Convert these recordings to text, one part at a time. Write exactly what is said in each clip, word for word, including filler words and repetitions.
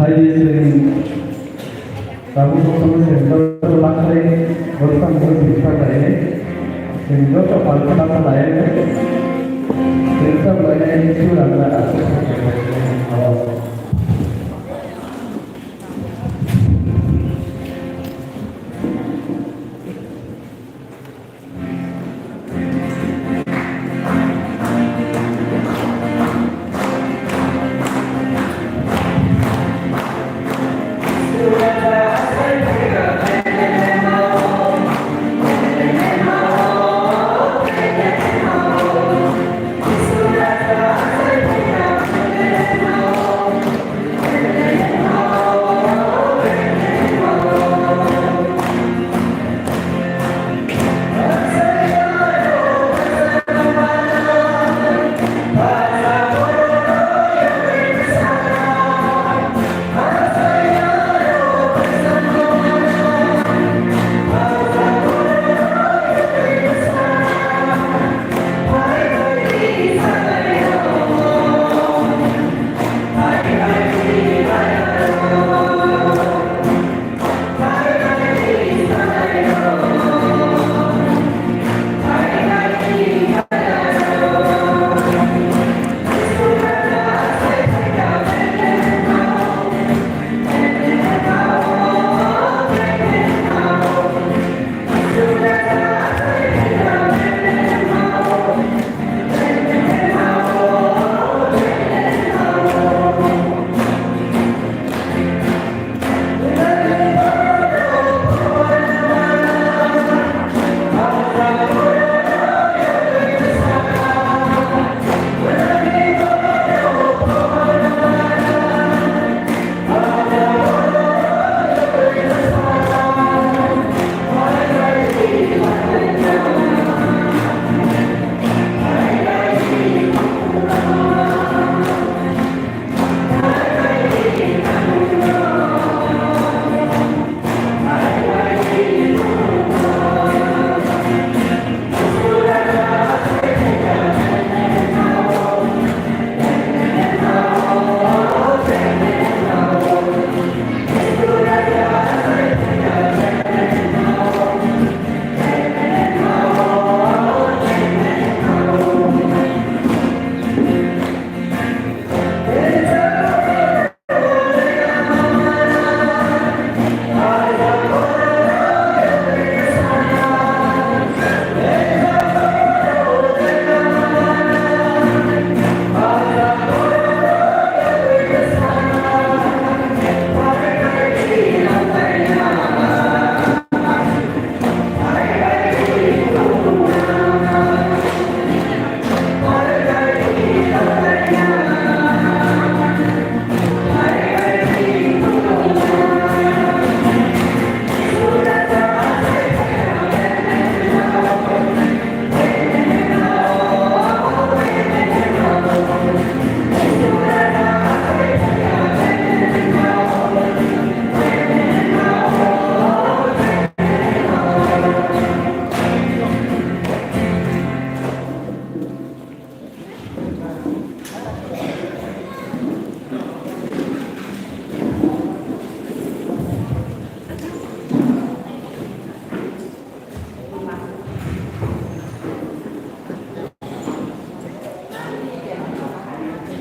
Hai di sering tabuk kotorma sering joto lakhai borokno sering saklainai, sering joto palka lakhai sering saklainai, sering saklainai.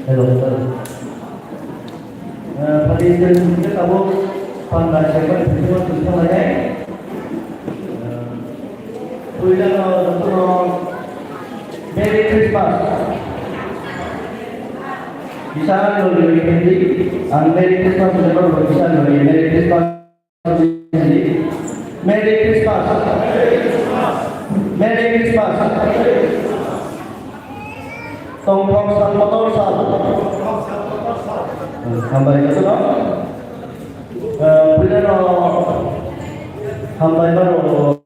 Hello, sir. Eh, pati sir, kita tahu pandai saya kan, kita tahu, kita tahu, eh, puila no, no, Merry Christmas. Bisa lo, lo, lo, lo, ang Merry Christmas, lo, lo, bisa lo, Merry Christmas. Merry Christmas. Merry Christmas. Tongthok sal, kotor sal. Hambai khe no. Eh, puila no hambai mano.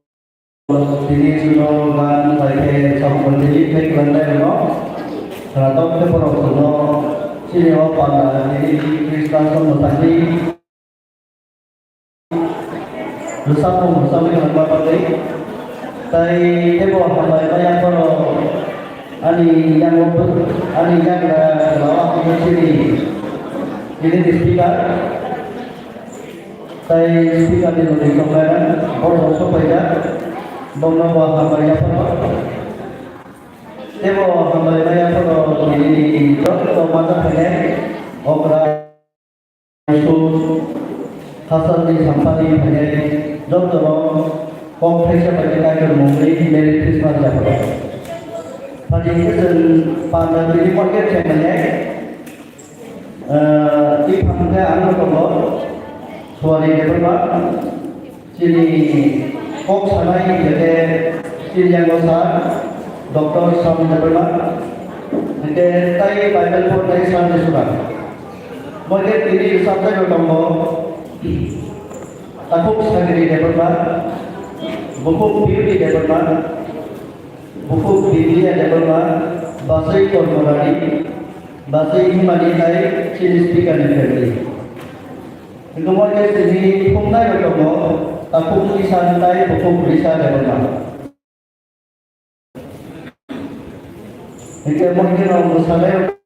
Tini chwngno gan bai khe samung tini khe kwlangnai rwno. Khwnatok khe borok chwngno chini o panda tini Christmas o mwthangwi rwchapmung rwchapwi kwlangma bagwi. Tai teibo hambai maya borok ani yango ani yagra kwlao ang chini tini ni speaker. Tai speaker ni nungwi tonglaina, borok rok sok paijak, bokno bo hambai yaphano. Teibo hambai maya phano nini joto masa phainai, okra, su, hachal ni sampani phainai, joto no kok thaisa bai khe kaitor mungwi Merry Christmas yaphano. Phadi khe chwng panda tini market khlainai. Eh, tei phang khe ang tongo Suari Debbarma, chini kok sanai hingkhe chini yango sa Doctor Sam Debbarma, hingkhe tai Bible pornai Sunday sura. Bo khe tini rwchapnai rok tongo, takhuk Sagri Debbarma, bukhuk Beauty Debbarma, bukhuk Biblia Debbarma, bachai Kormorari, bachai Himani tai chini speaker ni family. Hingke mo khe chini phungnai rok tongo, takhuk Isan tai bukhuk Risa Debbarma. Hingke mo khe rok bwsanai rok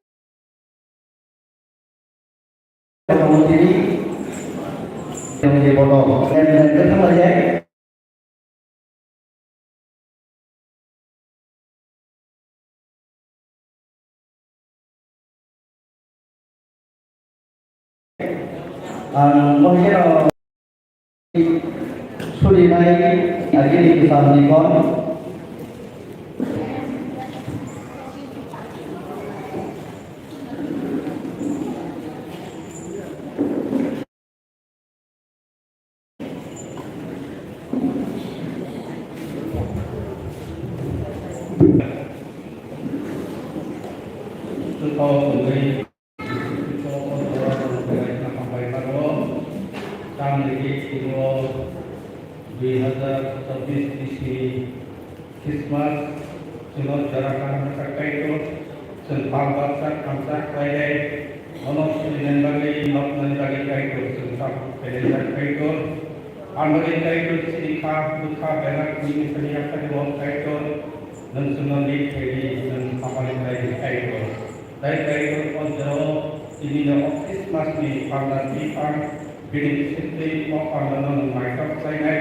Ang mohino surinai agini kwchamni kon. Tamni tongo dui hazar chobbish bisi ni Christmas, chwngno jora kaham rwkha Kaitor, chwng pal baksa khamsa khlainai, bono surinani bagwi, noknani bagwi Kaitor chwng tabuk khlaijak Kaitor. Ang bagwi Kaitor chini kha bwkha belak nini thani yaphani o Kaitor, nwng chwngno lik khaidi, nwng hamari khlaidi Kaitor. Tai Kaitor o jorao tini no o Christmas ni panda twi phang, bini bisingtwi o panda no nwng naithok khlainai,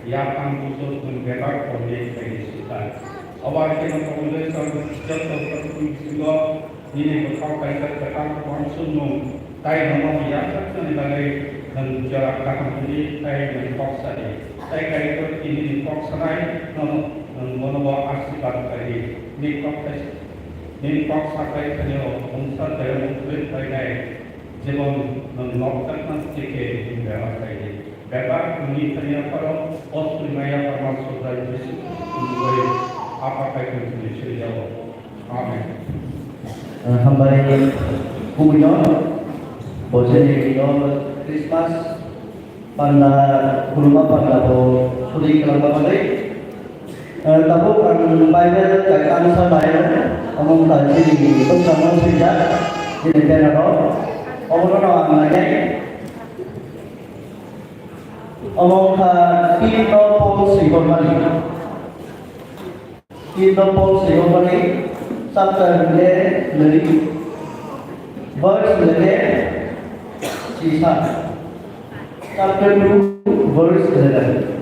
yaphang bujo nwng bebak pondit khaidi sita. Obo hai kheno Kobondoi Chwng joto borokni bisingo nini bwkhao kaisa kwtal uansukmung tai nono yakjaknani bagwi nwng jora kaham hwnwi tai nwng kok sadi. Tai Kaitor tini nini kok sanai nono nwng bono bo asirwad khlaidi. Nini kok khai Nini kok saklai thani o mungsa tayang kwrwi khlainai, jebon nwng nokjakna tike nwng bebak khlaidi. Bebak nwngni thani apharo o swimaya Pharma Sodra Jisu Khristoni mungwi Apha Kaitor thani surijago. Amen. Hambai kubui no bo chini no Christmas panda, khuluma panda bo suri kwlangma bagwi. Eh, tabuk ang Bible kaisa Bible, omo wngkha chini bwskango swijak, chini banner o. Obono ang nainai. Omo wngkha Tito Paul swi hwnmani. Tito Paul swi hwnmani chapter le nwi, verse le chisa, chapter two, verse eleven.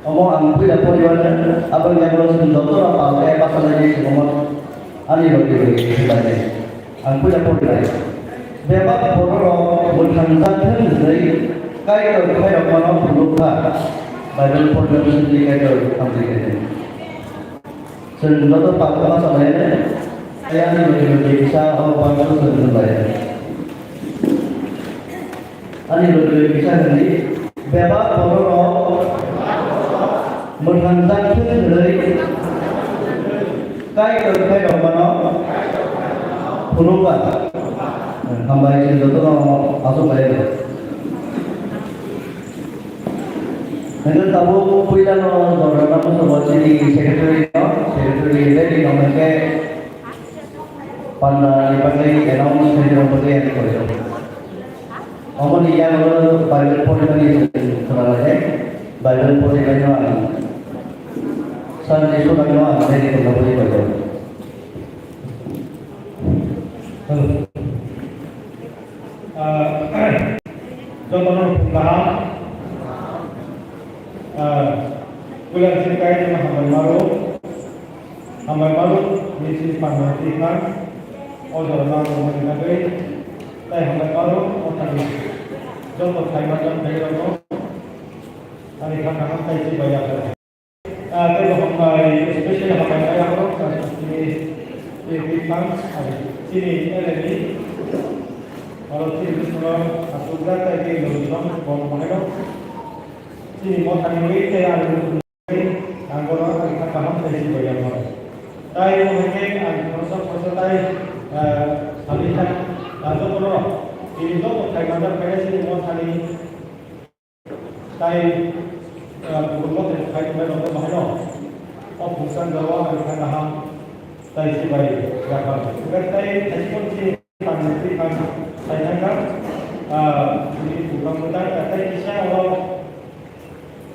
Omo ang puila poribar, aboni yago chwng joto rok pal khe bachalainai se omo ani rok ni bagwi khe khlai nai. Ang puila pori lai. Bebak bororok mwthangjakthwng hwnwi Kaitor khairokmano phunukha. Bible porna bisingtwi Kaitor hamjai khe. Chwng joto pap ma salai, ayang ni logi logi kisa o bangso chwng hwnbai. Ani logi logi kisa hwnwi, bebak bororok mwthangjakthwng hwnwi Kaitor khairokmano phunukha. Hambai, chwng jotono aswk bai. Hingke tabuk puilano jorana bosongo chini secretary no, secretary ready no hingke panda ni bagwi announce khaina bagwi ang koiyo. Omoni yago Bible porimani khwna lai, Bible porimani no ang Sunday sodakno ang ready khwna bagwi koiyo. Hello. Ah, jotono kaham. Ah, puila chini Kaitorno hambai maro. Hambai maro, nini chini panda tikha. O jorano ang romani bagwi. Tai hambai maro, o thani. Joto thaimanjak thairokno. Ani kha kaham tai si bai ya. Ah, tei bo hambai, especially hambai kaya borok, ah, chini, chini bwphang, ah, chini L M E, oro chini bwskango aswkjak tei tei lobisong bong bahaino chini mothani wi tei ani bwskango ang bono ani kha kaham tei si bai ya borok. Tai bo hai khe ang khoroksa khoroksa tai, ah, sadi kha, ah, jotono chini joto thai manjak khaina chini mothani Tai, ah, kubun mote khai tongnai rok no bahai no. O phungsa jora o ang kha kaham tai se bai yaphar. Hingkhe tai thaisimo se pang se pang sai thangkha. Ah, bini program kwtal, ah, tai kisa o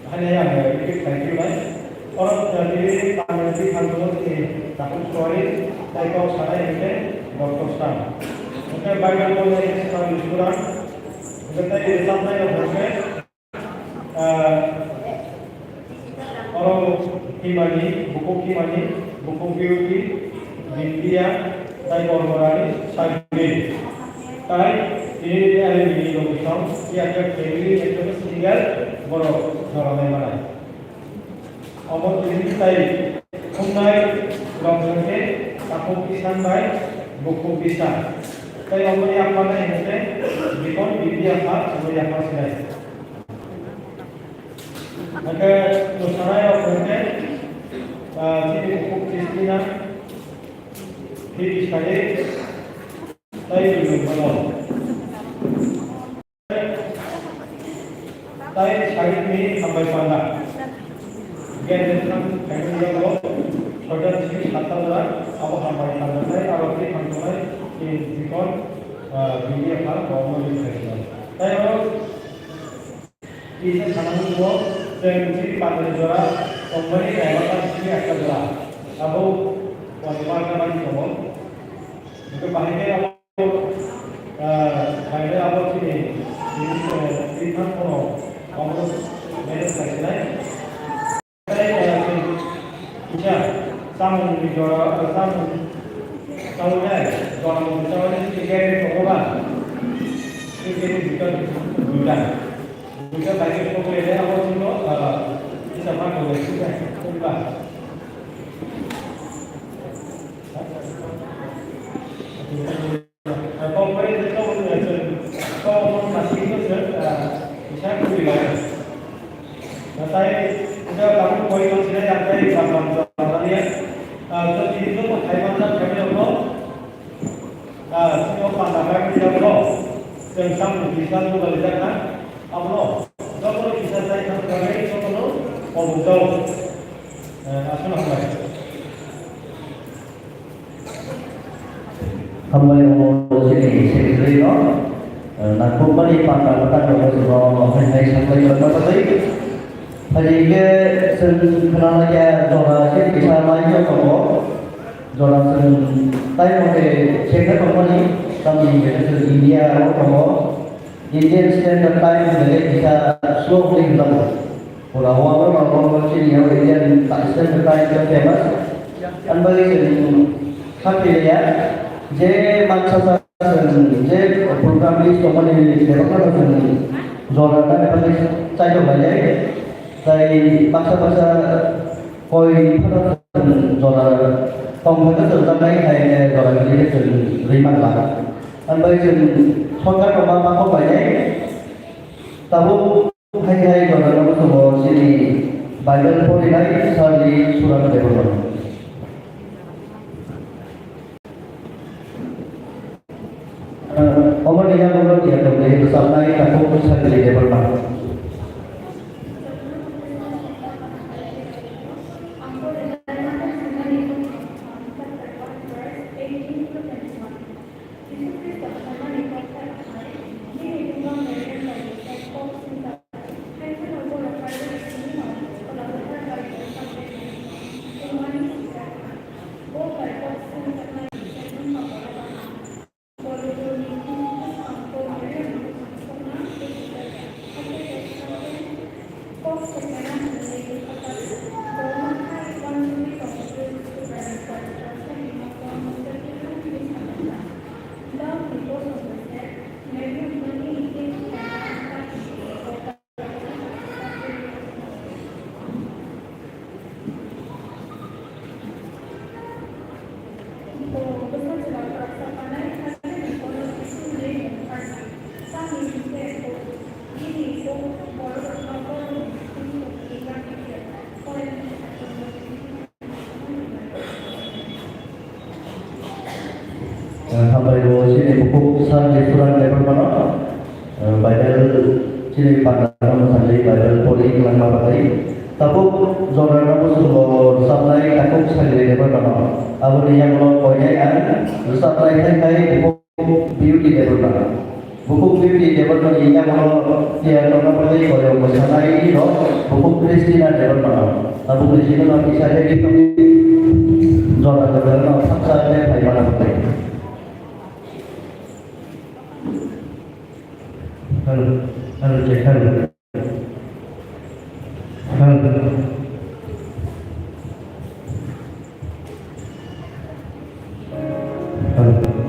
haino ang repeat khai khe bai. Oro, ah, bini pang se pang se takhuk suari tai kok sanai hingkhe doctor Sam. Hingkhe Bible bo nai Sam Iswran. Hingkhe tai rwchapnai rok hingkhe, ah, oro himani, bukhuk himani, bukhuk beauty, bindia, tai bormorani, sagri. Tai tini ani bini logisong, ya ke family, ya ke single, borok joranai manai. Omo tini tai khumnai rok hwnkhe takhuk isan bai bukhuk bisa. Tai omo yapharnai hwnkhe bikon bibia kha omo yaphar sinai. Hwnkhe mwsanai rok hwnkhe, ah, chini bukhuk Christina, Phoebe Sayed, tai Lulu Mono. Tai side ni hambai panda. Gen thang thang jago. Soitan simi satta jora abo hambai panda tai aro tei thang tongnai in bikon, ah, bini aphar bo mo ni thai. Tai aro kisa sanang bo tei simi panda jora tongmani kaiba ta simi ekta jora. Abo poribar ka bai tongo. Hingke bahai khe abo Ah, phainai abo chini, chini, eh, twi thang phano omo manage khai sinai. Tei, eh, chwng kisa chamungni jora, eh, chamung chaui nai, jora mung chaui nai, chini gari tongo ba? Chini gari duita, duita. Duita bai khe sokle nai abo chwngno, ah, kisa ma tongo, kisa, kisa. Kok bai khe kok, kok, kok, kok, kisa kwrwi lai. Nathai, kisa tabuk koi tong sinai, nathai bam bam bam bam ya. Ah, jodi joto thai manjak thai rokno, ah, sini o panda bai khe rokno, chwng samung kisa jubali jak na, abono, jotono kisa chai thang thang bai, jotono kobok jao. Eh, aswk hambai. Hambai omo chini secretary no, eh, nangkukmani panda kwtal rok no hai hai saklai tongma bagwi. Phaidi khe chwng khwnalaiya jora khe kisa mai no tongo. Jora chwng tai mote chengna tongmani tamni hwnkhe chwng India o tongo. Indian Standard Time hwnkhe kisa slow film tongo. Pura wall o chini o Indian Standard Time khe famous. Ani bagwi chwng kha khe ya. Je mansa sa chwng je program list tongmani bebakno chwng jora nani bagwi chaithok lainai. Tai baksa baksa koi phano chwng jora tong phano chwng jaknai hai jora gili chwng rwi mangla. Ambai chwng sorkar no ma ma kok lainai. Tabuk Hai hai jora no tongo chini Bible porinai Charlie Suran Debbarma. Omo ni yago no tiya tongwi rwchapnai takhuk Charlie Debbarma. Hambai bo chini bukhuk Charlie Suran Debbarma no, eh, Bible chini panda no mwsangwi Bible pori kwlangma bagwi. Tabuk jora no bwswk bo rwchapnai takhuk Charlie Debbarma no. Aboni yagulo koinai ang rwchapnai khai khai bukhuk Beauty Debbarma. Bukhuk Beauty Debbarma ni yagulo tiya tongna bagwi koyo mwsanai rok bukhuk Christina Debbarma no. Tabuk ni simi no kisa ready tongwi jora jora no thapsa khe phai mana bagwi. Hello, hello, check, hello. Hello. Hello.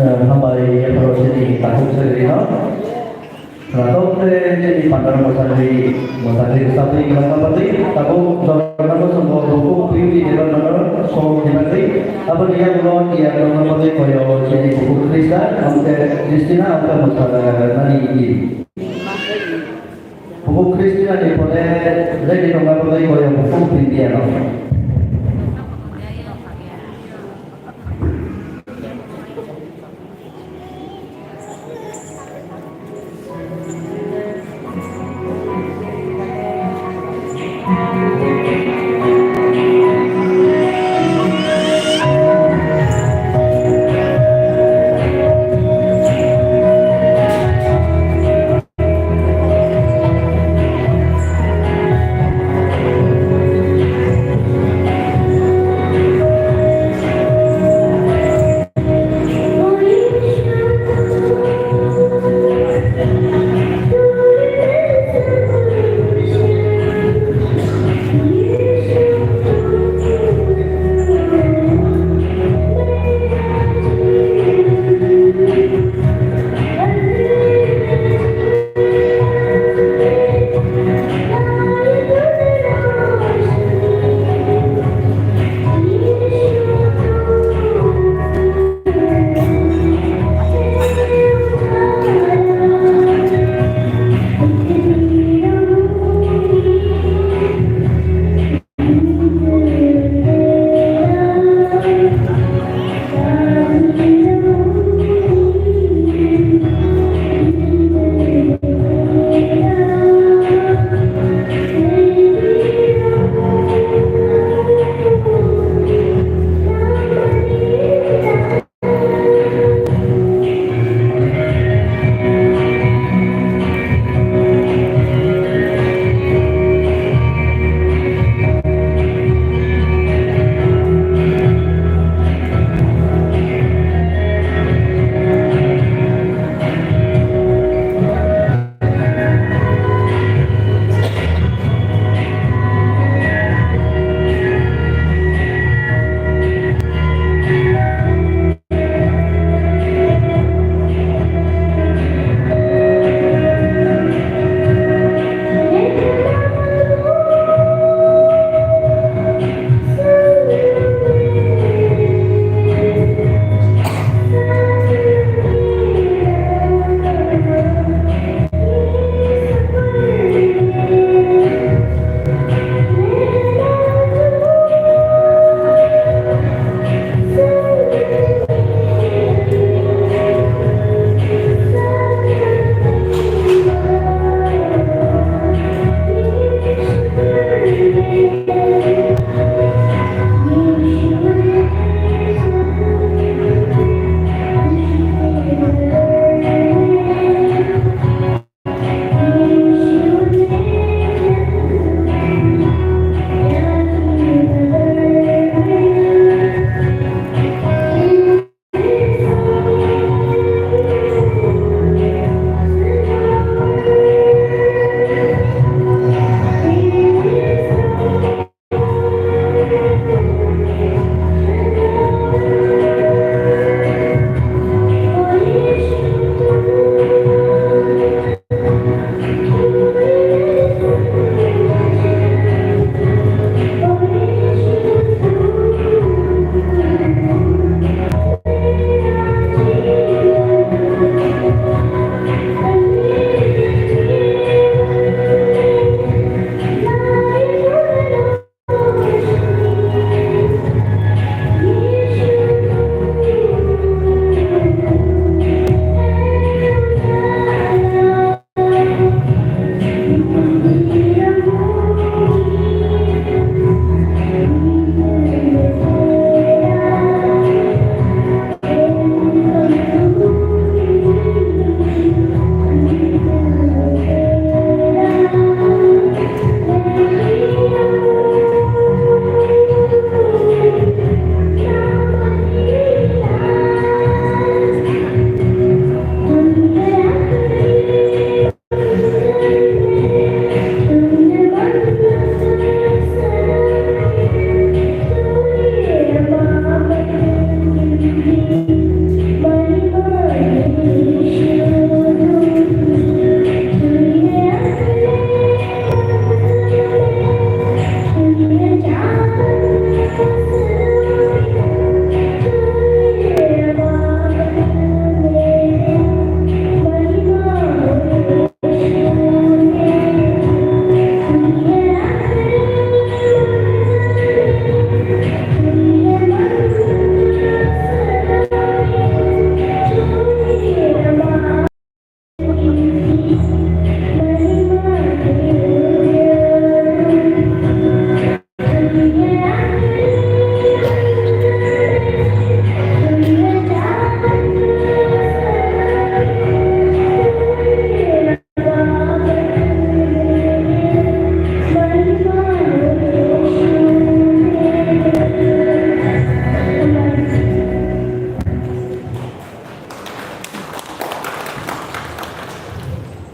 Hambai yapharo chini takhuk sagrino. Khwnathok khe chini pandaro mwsarwi, mwsarwi rwchapwi kwlangma bagwi tabuk jorano chwngno bukhuk twiwi debar mano song hinagwi. Aboni yagulo tiyar tongna bagwi koyo chini bukhuk Krista, amte Kristina amte mwsarnani iri. Bukhuk Kristina ni pore ready tongna bagwi koyo bukhuk twiwi ano.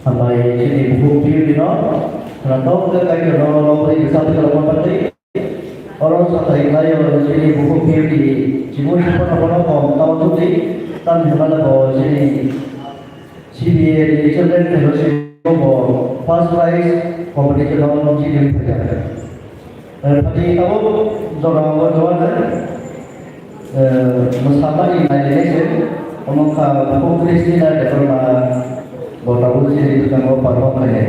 Hambai chini bukhuk P U D no, khwnathok khe Kaitorno lobwi rwchapwi rwma bagwi. Oro satai khlaio chini bukhuk P U D chimui siphono bono kom tamo thukdi, tamni hwnba bo chini C B A ni Children Fellowship bo first prize competition o jiti phaikha. Eh, pati tabuk jora o doan, eh, mwsamani nailai se, omo kha bukhuk Christina Debbarma bo tabuk chini bwskango perform khainai.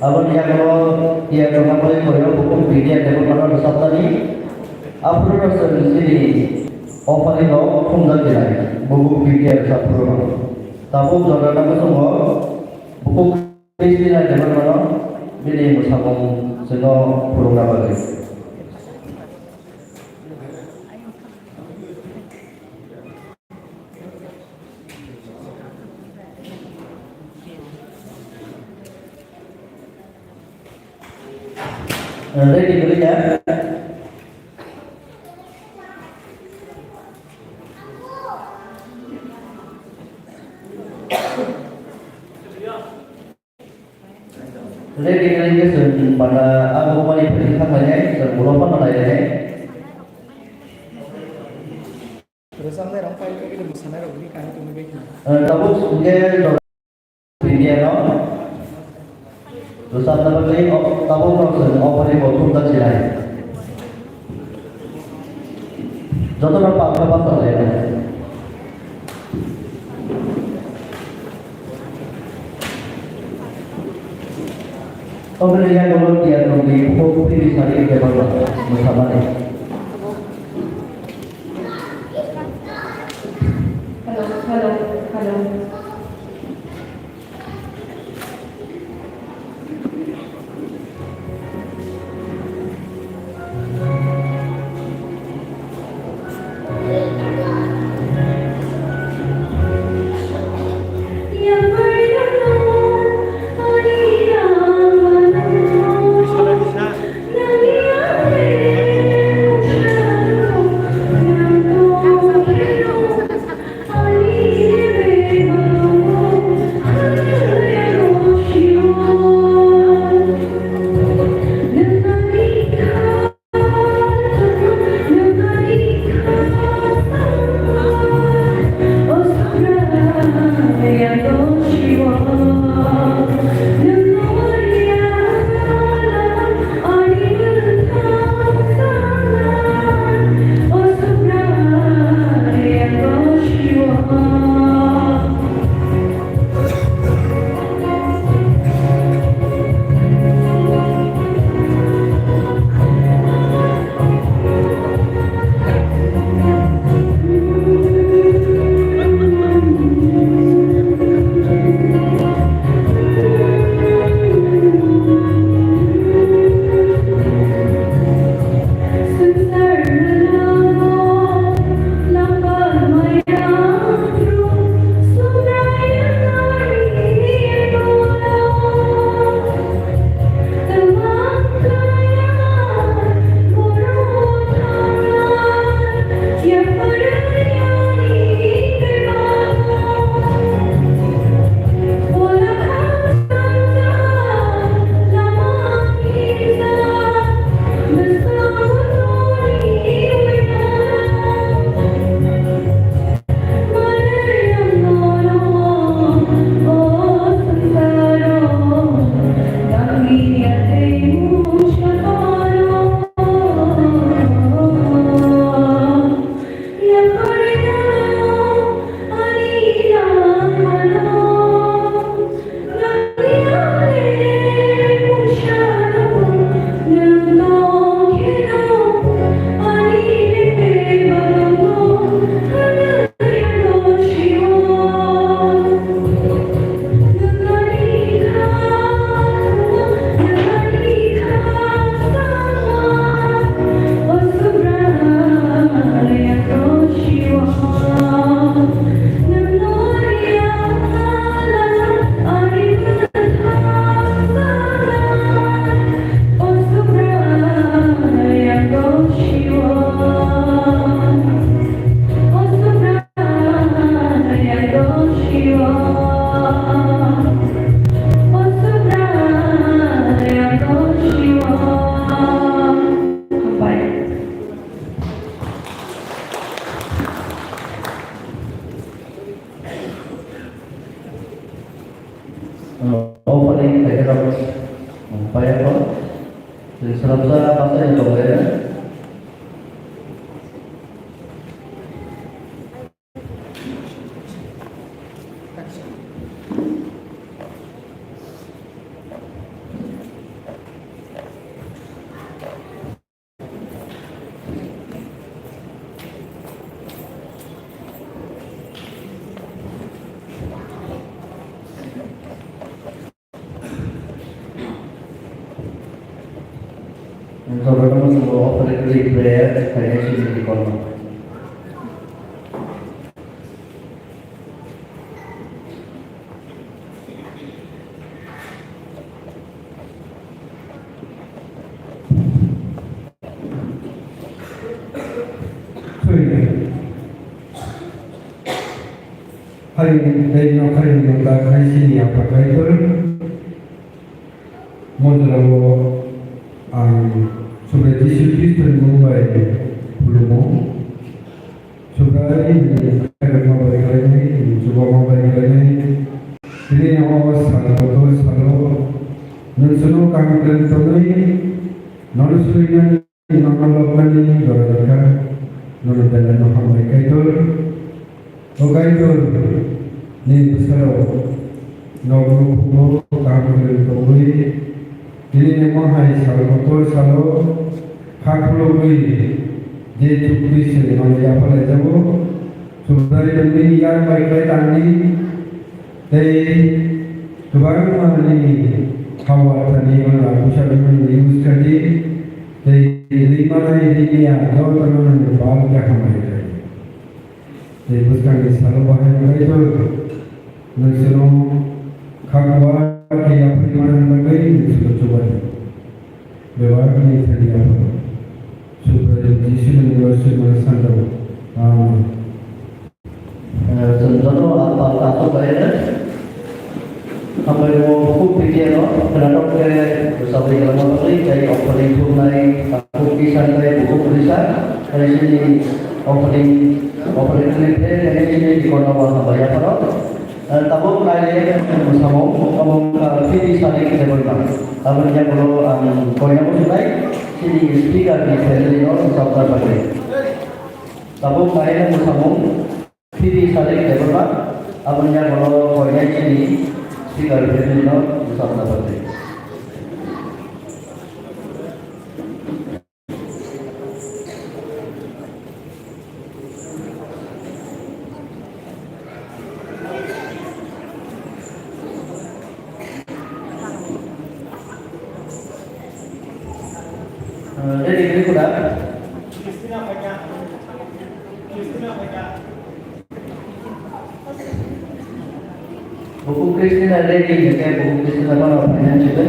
Aboni yago tiya tongma bai koyo bukhuk Bidya Debbarma no rwchapnani. Aphuru no chwng chini offering rok khumjak dinai, bukhuk Bidya rwchap phuru no. Tabuk jora no muchungo bukhuk Christina Debbarmano bini mwsamung chwngno phunukna bagwi. Ready kwrwi ya? Ready khainai khe chwng panda ang bo mani phaidi kha khainai, chwng ulo phano nai lainai. Rwchapnai rok phai khe mosanai rok ni kaham tongwi bai kha. Eh, tabuk chwng khe India no rwchapna bagwi o-, tabuk no chwng offer bo thumjak sinai. Jotono pal khe bachalainai. Oboni yagulo tiya tongdi, bukhuk Bidya sari kebangma mwsamani. Hello, hello, hello. Jotono chwng offeringni prayer khainai chini deacon no. Hai, tei nok hai ni nok da khai chini Apha Kaitor. Mojorao ang Subrai Jisu Khristoni mung bai khulumo. Subrai nini khairokma bai khlainai, nini chubachu bai khlainai. Tini o sal kotor salo nwng chwngno kaham khlai tonwi, nono swinani Nono lobmani jora rwkha, nono belai no hambai Kaitor. O Kaitor, nini bwsarok nokno phungo kaham khe tongwi, tini nemo hai sal kotor salo kha khulogwi je chukti se nono yapharlaijago, Subrai nini yak bai khlai tangdi, tei kwbangma nini hawa thani mala bwsarokno nini use khaidi, tei ri manai ri ya jotono nini bal khe hambai khlai. Tei bwskangni salo bahai Kaitor, nwng chwngno kha kuar khe yapharwi manna bagwi nwng chwngno chubaidi. Bebak ni thani yapharwi. Subrai Jisuni mungwi swi mano sanjao. Amen. Eh, chwng joto ang pal kasuk bai rw. Hambai bo bukhuk P T A no khwnathok khe rwchabwi kwlangma bagwi tei opening thumnai bukhuk Kisan tei bukhuk Risa tei chini opening, opening ni khe chini deacon no bo hambai yapharo. Eh, tabuk nai le mwsamung omo wngkha Phiri Salik Debbarma. Aboni yagulo ang koina muchunai chini speaker ni family no sabda bagwi. Tabuk nai le mwsamung Phiri Salik Debbarma, aboni yagulo koinai chini speaker family no bwsajna bagwi. Ready, ready, kuda? Buku Kristina ready, ya, buku Kristina mana finance itu?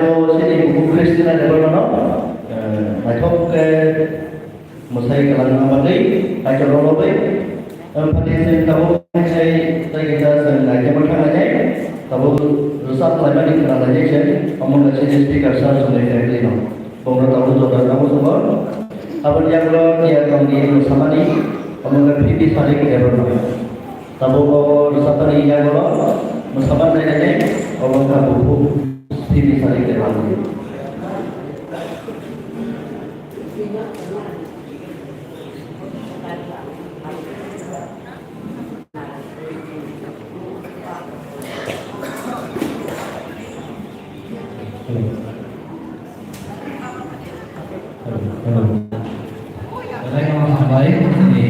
Chini buku Christina Debbarmano, eh, naithok khe mwsai kwlangma bagwi kaitor rwbawi. Em, phatwi chwng tabuk sai tei kisa chwng naikhe mwthang lainai, tabuk rwchap laimani khna lainai chwng, omo wngkha chini speaker sir Sumit Kaitorino. Bongno tabuk joto rwna muchungo. Aboni yagulo tiya tongdi mwsamani, omo wngkha P P Sarik Debbarma. Tabuk o rwchapani yagulo mwsamani nainai, omo wngkha buphuk P P Sarik Debbarma. Hello. Hello. Hello. Belai no hambai ni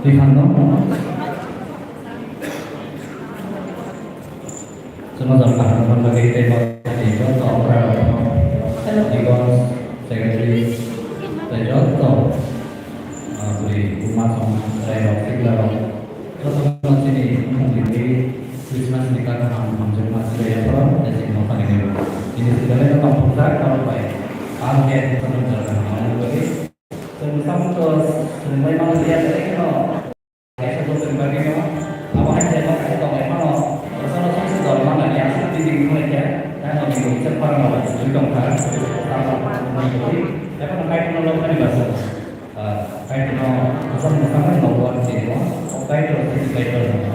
twi phano. Chwng jora kaham wngkha bagwi tei bo tei joto okra rok no, Hello. Deacon, Secretary, tei joto, ah, bwrwi buma song chwrai rok sikla rok joto no chini bumung twi Christmas ni kha kaham hamjakma chwrai yapharo tei chini mokha ni naiwi. Chini sindalai no tongthokjak borok bai. Ang khe chwng jora kaham wngkha bagwi. Chwng bwskango chwng bai mano liya tei kheno. Kaisa joto ni bagwi no, abo hai se ma kaisa tong lai phano, bwsano song se dol mana ni aswk twi twi thung lai khe, tei ano ni kisa phara no bai sujui tong kha, tamo tamo twi, tei phano Kaitor no lok thani basa, ah, Kaitor no asam bwsang no bo twi mo, o Kaitor twi Kaitor no.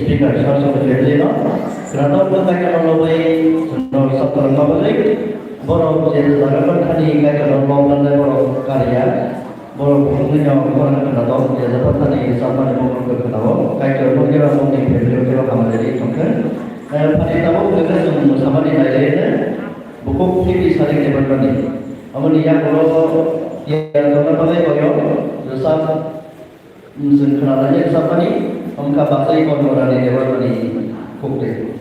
speaker Saraswati family no, Kaitor no Kaitor no lobai, no sapta no lobai, borok je jaga thani Kaitor no lobai borok kariya, borok bukungni no borok khna dok, je jaga thani sapta ni borok khna dok, Kaitor no kebo bokni family kebo hamari tongkhe. Eh, phani tabuk kebo chwng samani nailai ne, bukuk fifty sari kebo mani. Amoni yakulo ya dona pagai koyo, sap Chwng khwnalainai rwchapmani, wngkha Bachai Kormorani Debbarmani khuktwi.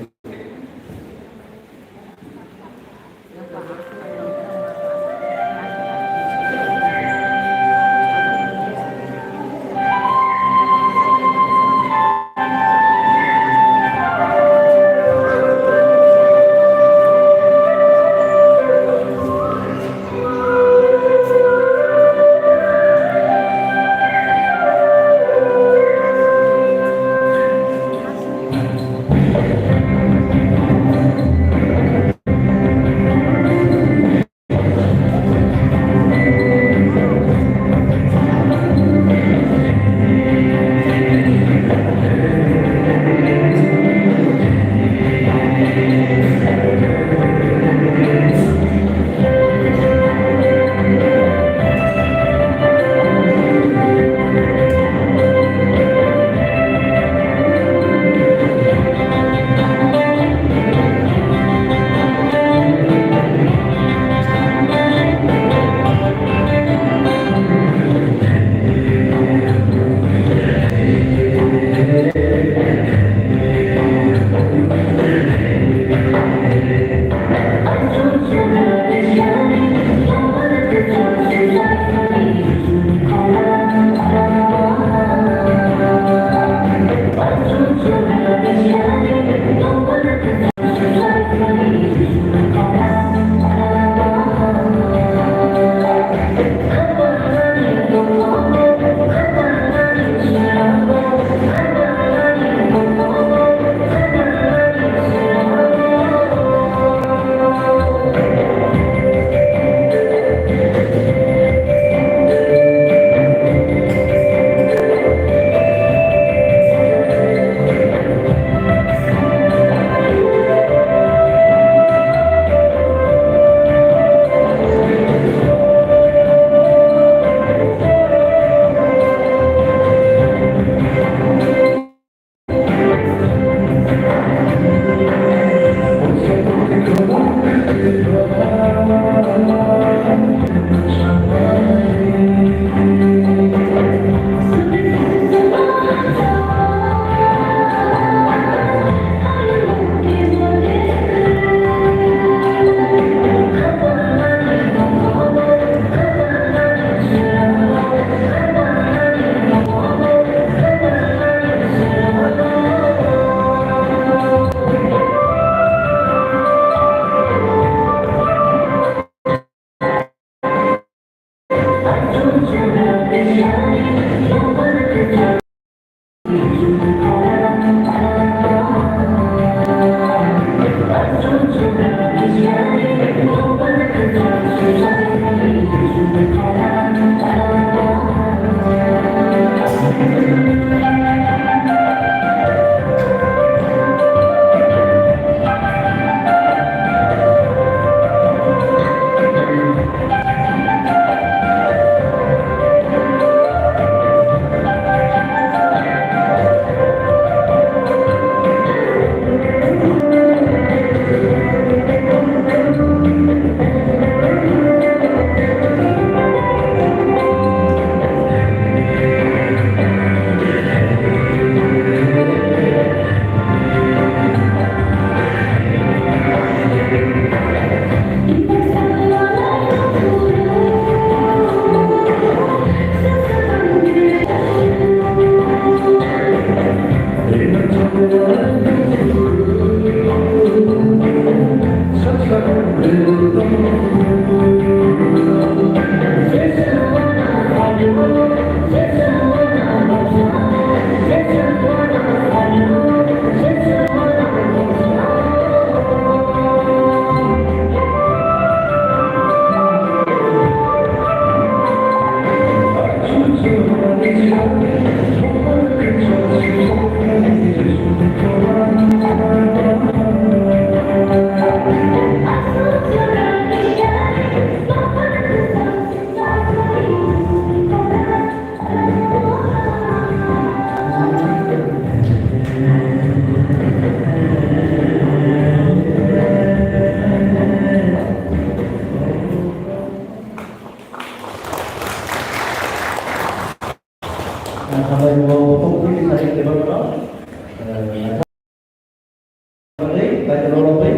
Kaitor rok bai,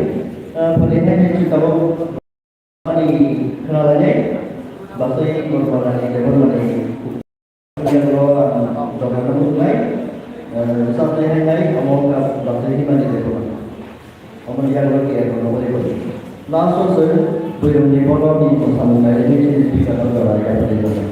ah, phone hai hai chwng tabuk ani khna lai nai, basai Gorpalani Debbarmani yang rok ang jora no mutlai, ah, sab nai hai nai, amo ka basai himani Debbarmani. Omo ni yang rok ya rok no bai bai. Last o se, bwrwi ni bono ni samung nai ni chini speaker no jora ya bai bai.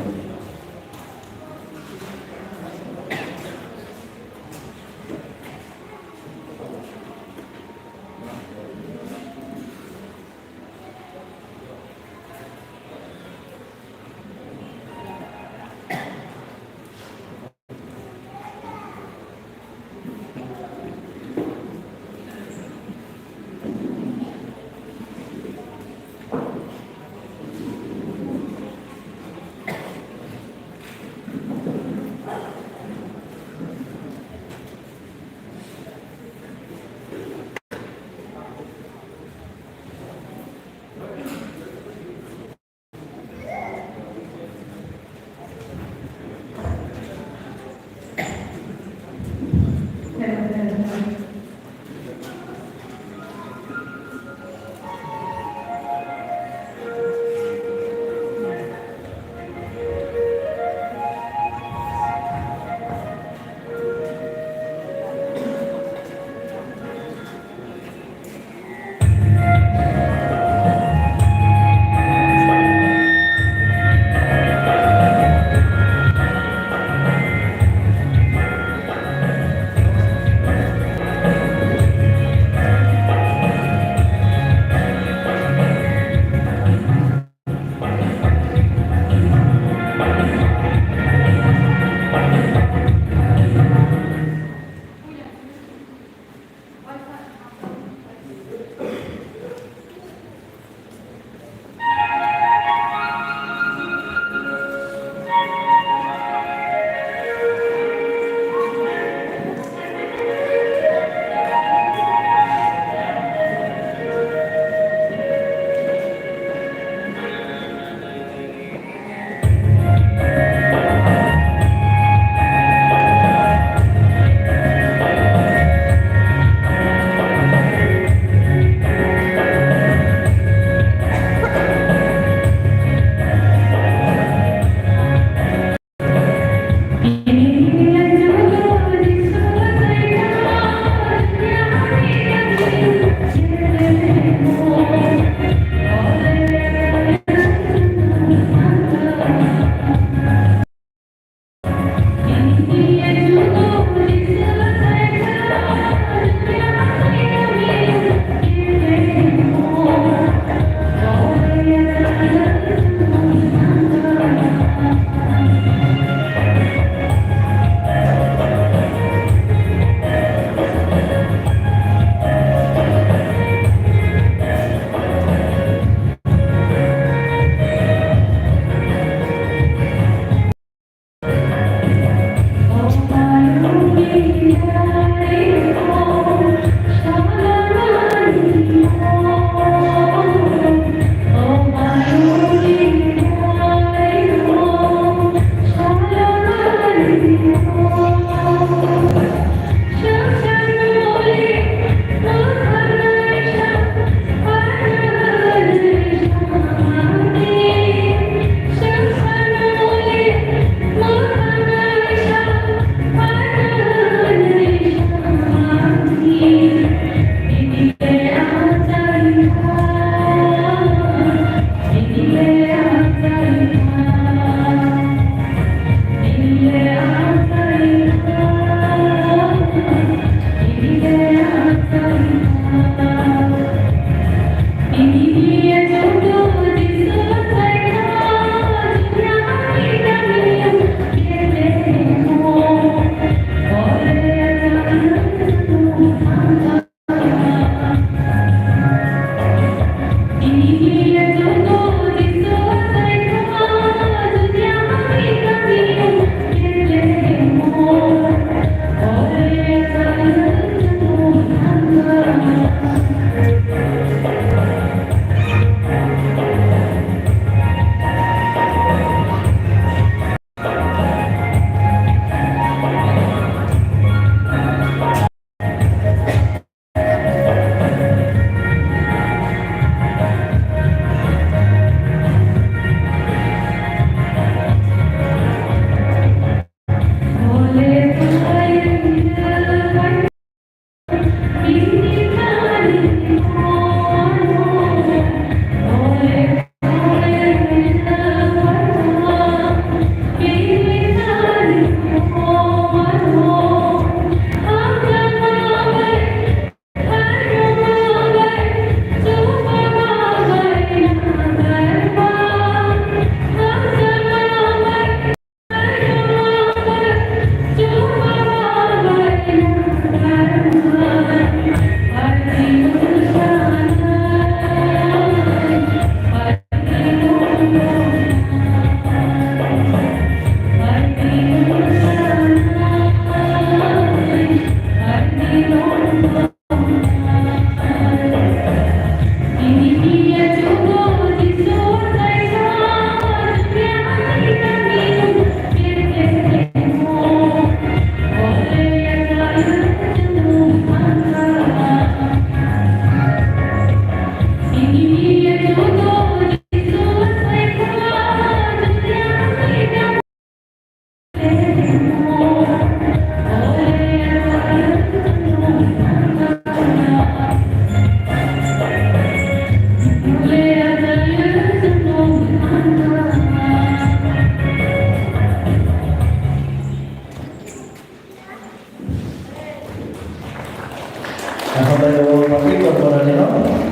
Hambai o public kormo rani no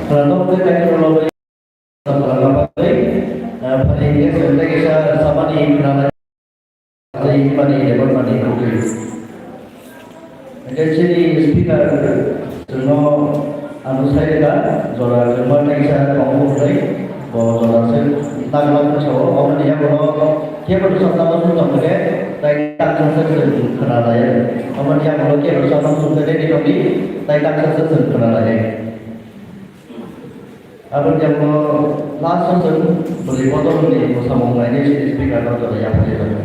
khwlano tei kaitor ulo bai khwlano bagwi, eh, phani khe chwng tei kisa samani khwlano tei mani rebot mani kwtwi. Hingke chini speaker chwngno ano sai rwkha, jora kwrwngma tei kisa tongo hwnwi, bo jora se nagla sao, omo ni yago kebo rwchapna muchung tong khe tai tak chwng se chwng khwna lai. Omo ni yago kebo rwchapna muchung khe ready tongdi, tai tak chwng se chwng khwna lai. Aboni jabo last o chwng bwrwi bodolni bwsamung lainai chini speaker no jora yapharwi rwkha.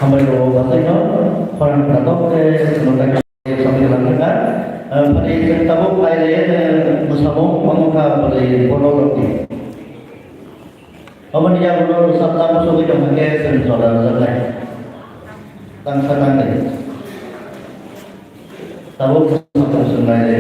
Hambai rok bo bwsai no khorang kha tok khe chwng tak samni lang kha. Phani chwng tabuk phai le mwsamung omo kha bwlai bono rok ni. Omo ni yago no rwchapna muchungwi tong kha khe chwng jora rwjaknai. Tang sa tang de. Tabuk chwng nai le.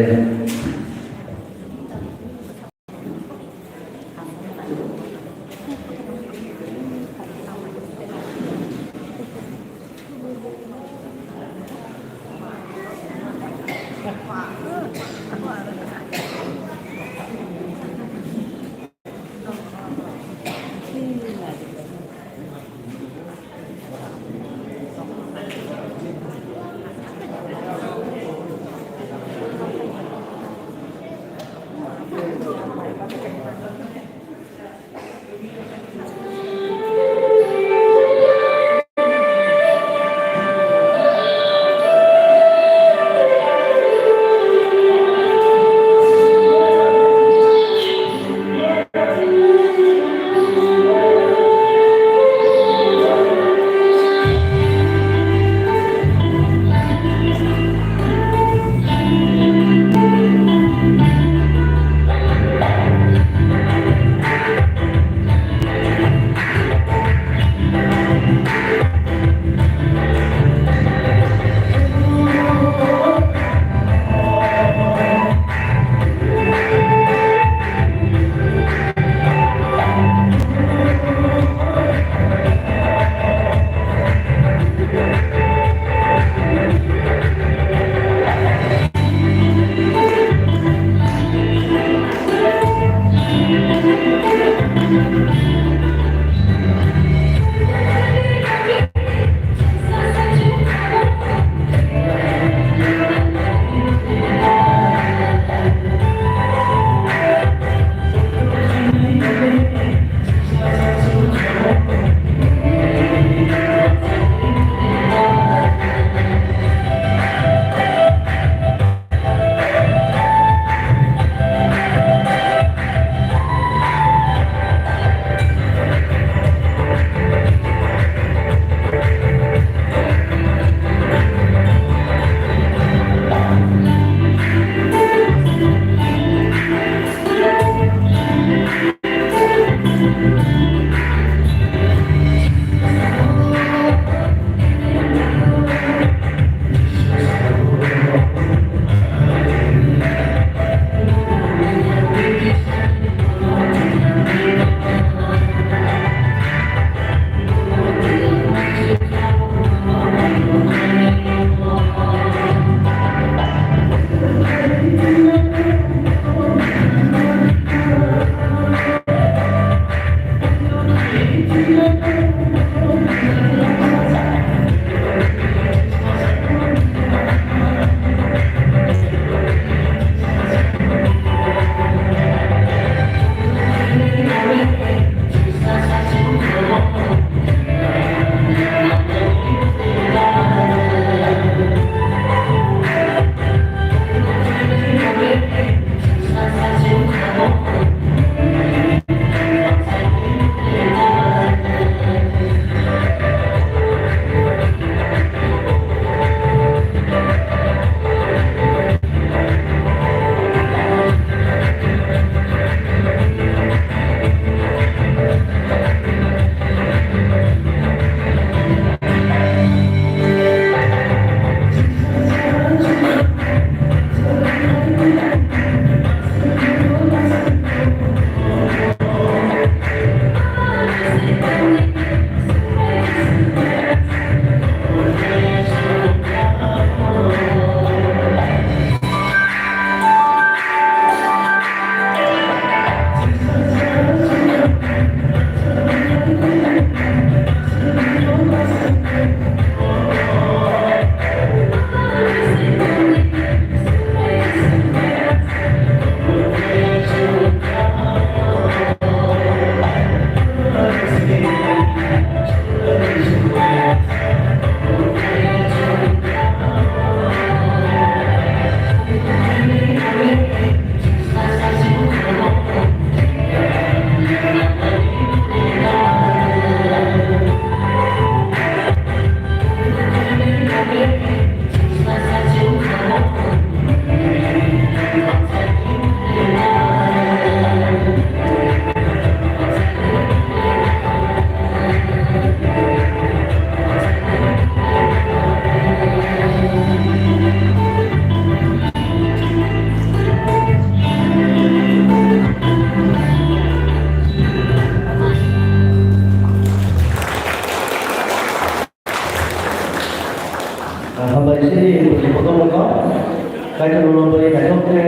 Kaitor ulo bwrwi naithok khe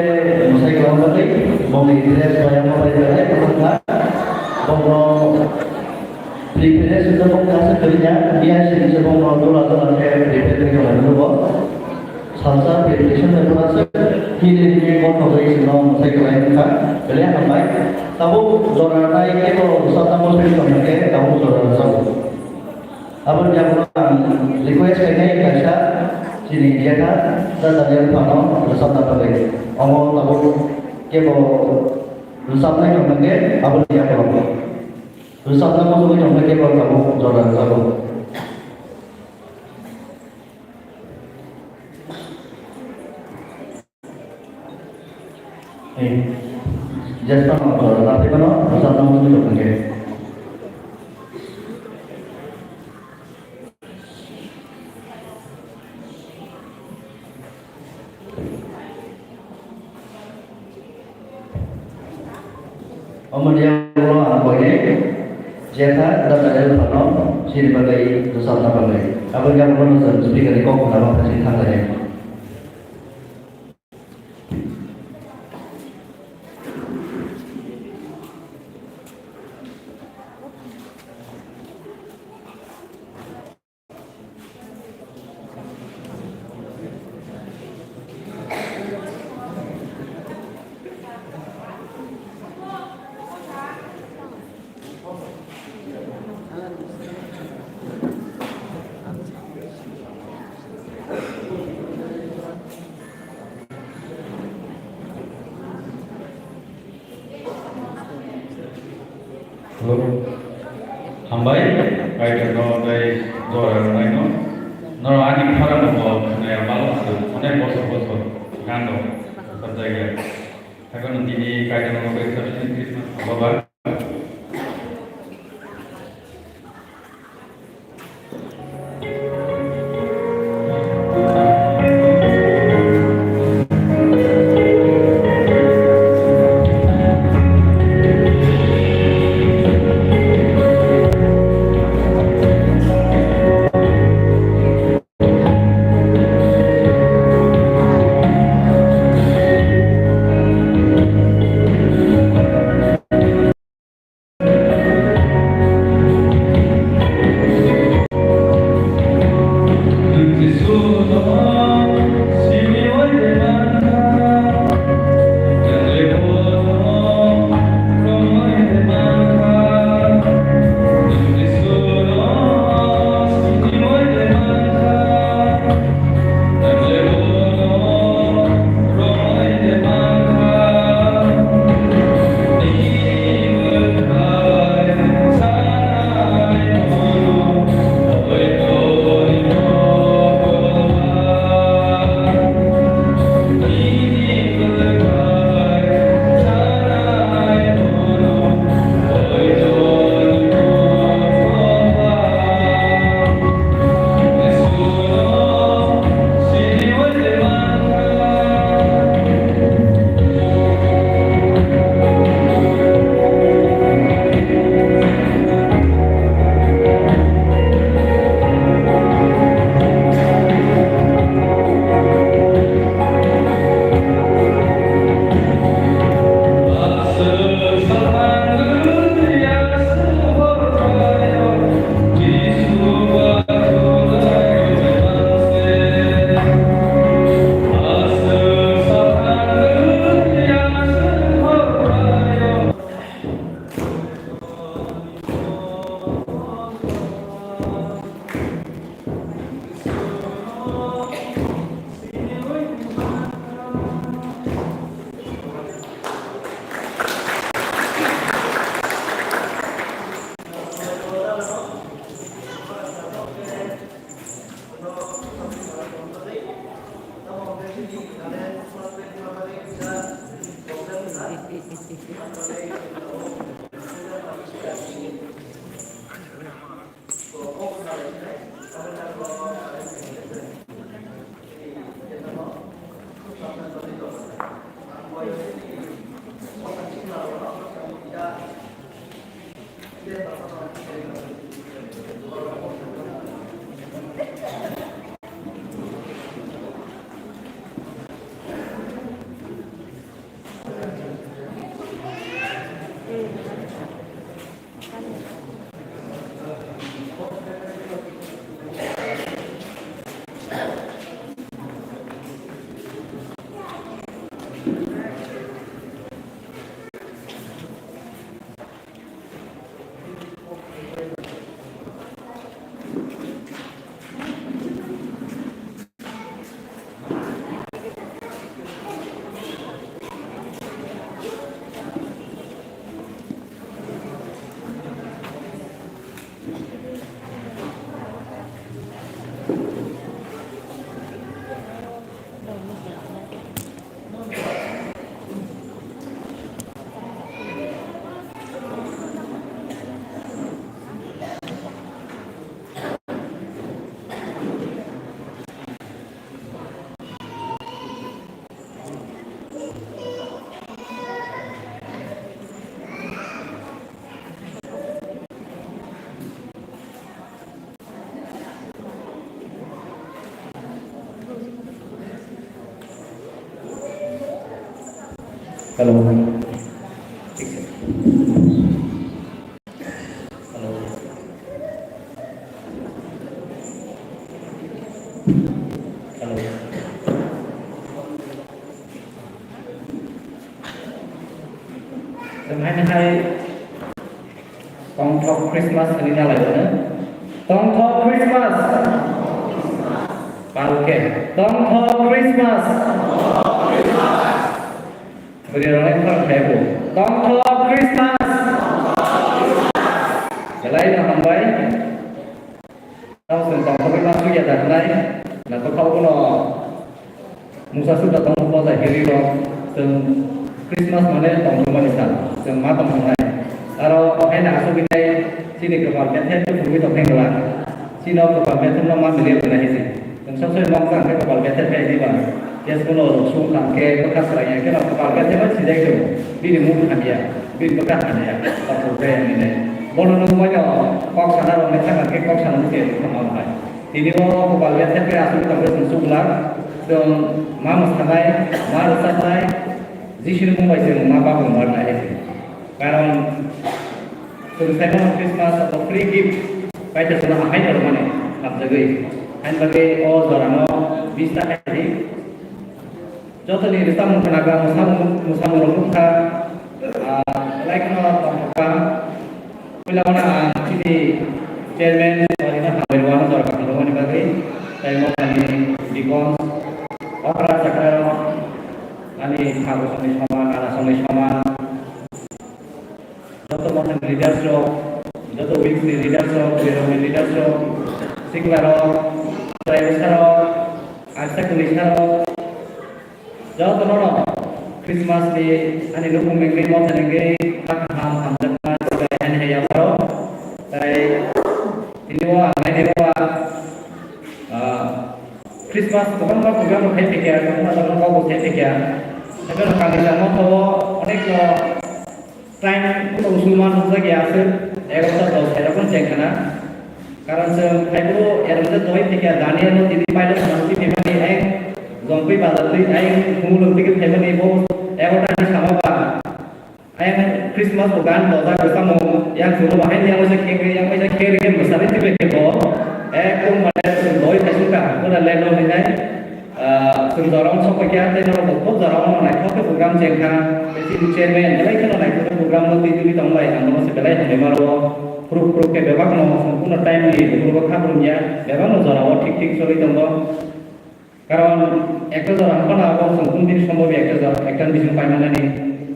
mwsai kwlangma tei bongni dress bayama bai belai kwthang kha. Bongno preparation no bong kasa kwrwina, biyai sini se bongno dula dula khe prepare khe khlai mano bo. Salsa preparation no dula se hini hini bongno bai sino mwsai kwlai wngkha. Belai hambai. Tabuk jora nai khe bo bwsa tamo swi tongkha khe tabuk jora rwjago. Aboni yagulo ang request khainai kaisa chini Jetha da Daniel phano rwchapna bagwi. Omo tabuk kebo rwchapnai tongkha khe aboni yagulo. Rwchapna mosogwi tongkha kebo tabuk jora rwjago. Ei, Jasper no jora laphai mano, rwchapna mosogwi tongkha khe. Omoni yagulo ang koinai Jetha da Daniel phano chini bagwi rwchapna bagwi. Aboni yagulo no chwng speaker ni kok khna bangkha chini thanglainai. Hello. Hambai, Kaitor no tei jora rwnaino. Norok ani khorang bo khwnaya malo se, onek bosor bosor gan rok sajak ya. Haikhe no tini Kaitor no bai sabsini Christmas baba. Hello. Hello. Hello. Chwng haino hai tongthok Christmas hwnwi nalai hwno. Tongthok Christmas. Palke. Tongthok Christmas. Bwrwi rok nai khorang khai bo. Tongthok Christmas. Belai no hambai. Tamo chwng tongthok Christmas ya da hnai. Na to khau no. Musa suda tong ko da hiri ro. Chwng Christmas mane tongthok mani sal. Chwng ma tongthok nai. Aro hai na asuk nai chini kwpal bethe tu phungwi tong theng la. Chini kwpal bethe no ma mili nai hisi. Nwng sob sob mokjang khe kwpal bethe khe diba. Yes, kuno rok sung kha khe bwkha swrang ya khe no kwpal bethe ma sijak khe bini muk hamya, bini bwkha hamya, kok kok khe nini. Bono nwng moino kok sana rok ni thang khe kok sana ni khe thang ma hai. Tini o kwpal bethe khe aswk tong khe chwng chukla, chwng ma mwsanai, ma rwchapnai, Jisuni mung bai chwng ma babo mar nai. Karon Chwng sai mano Christmas abo free gift, Kaitor chwngno ahai tormani hamjagwi. Hain bagwi o jorano bista khai di. Jotoni rwchapmung khwnaga, mwsamung, mwsamung rok nukha, ah, belai kheno tongthokma. Puila mano ang chini chairman, sorry, no hambai rwano jora kaham rwmani bagwi. Tai mothani deacons, okra chakra rok, ani pha bosongni soman, ana songni soman. Joto mothani leaders rok, joto wings ni leaders rok, bwrwi rok ni leaders rok, sikla rok, chwrai bwsa rok, aisa kwrwi sa rok, joto no no Christmas ni ani nukung ni wngwi mothani wngwi kaham hamjakma juda hai hai yapharo. Tai tini o ang naidi o, ah, Christmas kwbangma program rok khai phaikha, kwbangma kwbangma kok bo khai phaikha. Haikhe no kami jangma kho onek no Time kuno musulman hwnjak ya aswk, egarota dos hai rok phano cheng khana. Karon chwng phaiphuru ermode doi thikya Daniel no tini pailo swnamwi phaimani ayang jongpui bazar twi ayang humulwng twi phaimani bo egarota ni sama ba. Ayang Christmas bo gan dojak bwsamo yang chwngno bahai ni yang waisa khengri yang waisa khengri khe mwsarwi twi bai khe bo ekdom mane chwng doi thaisung kha pura late no hinai. Ah, chwng jora wng sok kha, tei norok bo khub jora wng naithok khe program cheng kha. Tei chini chairman belai kheno naithok khe program no twi twi tong lai, ang bono se belai hambai ma rwo. Phuruk phuruk khe bebak no chwng kuno time ni bukhuk bo kha phurung ya, bebak no jora o thik thik choli tongo. Karon ekta jora hapano abo chwng kunu din sombob ya ekta jora, ekta ni bising pai manani.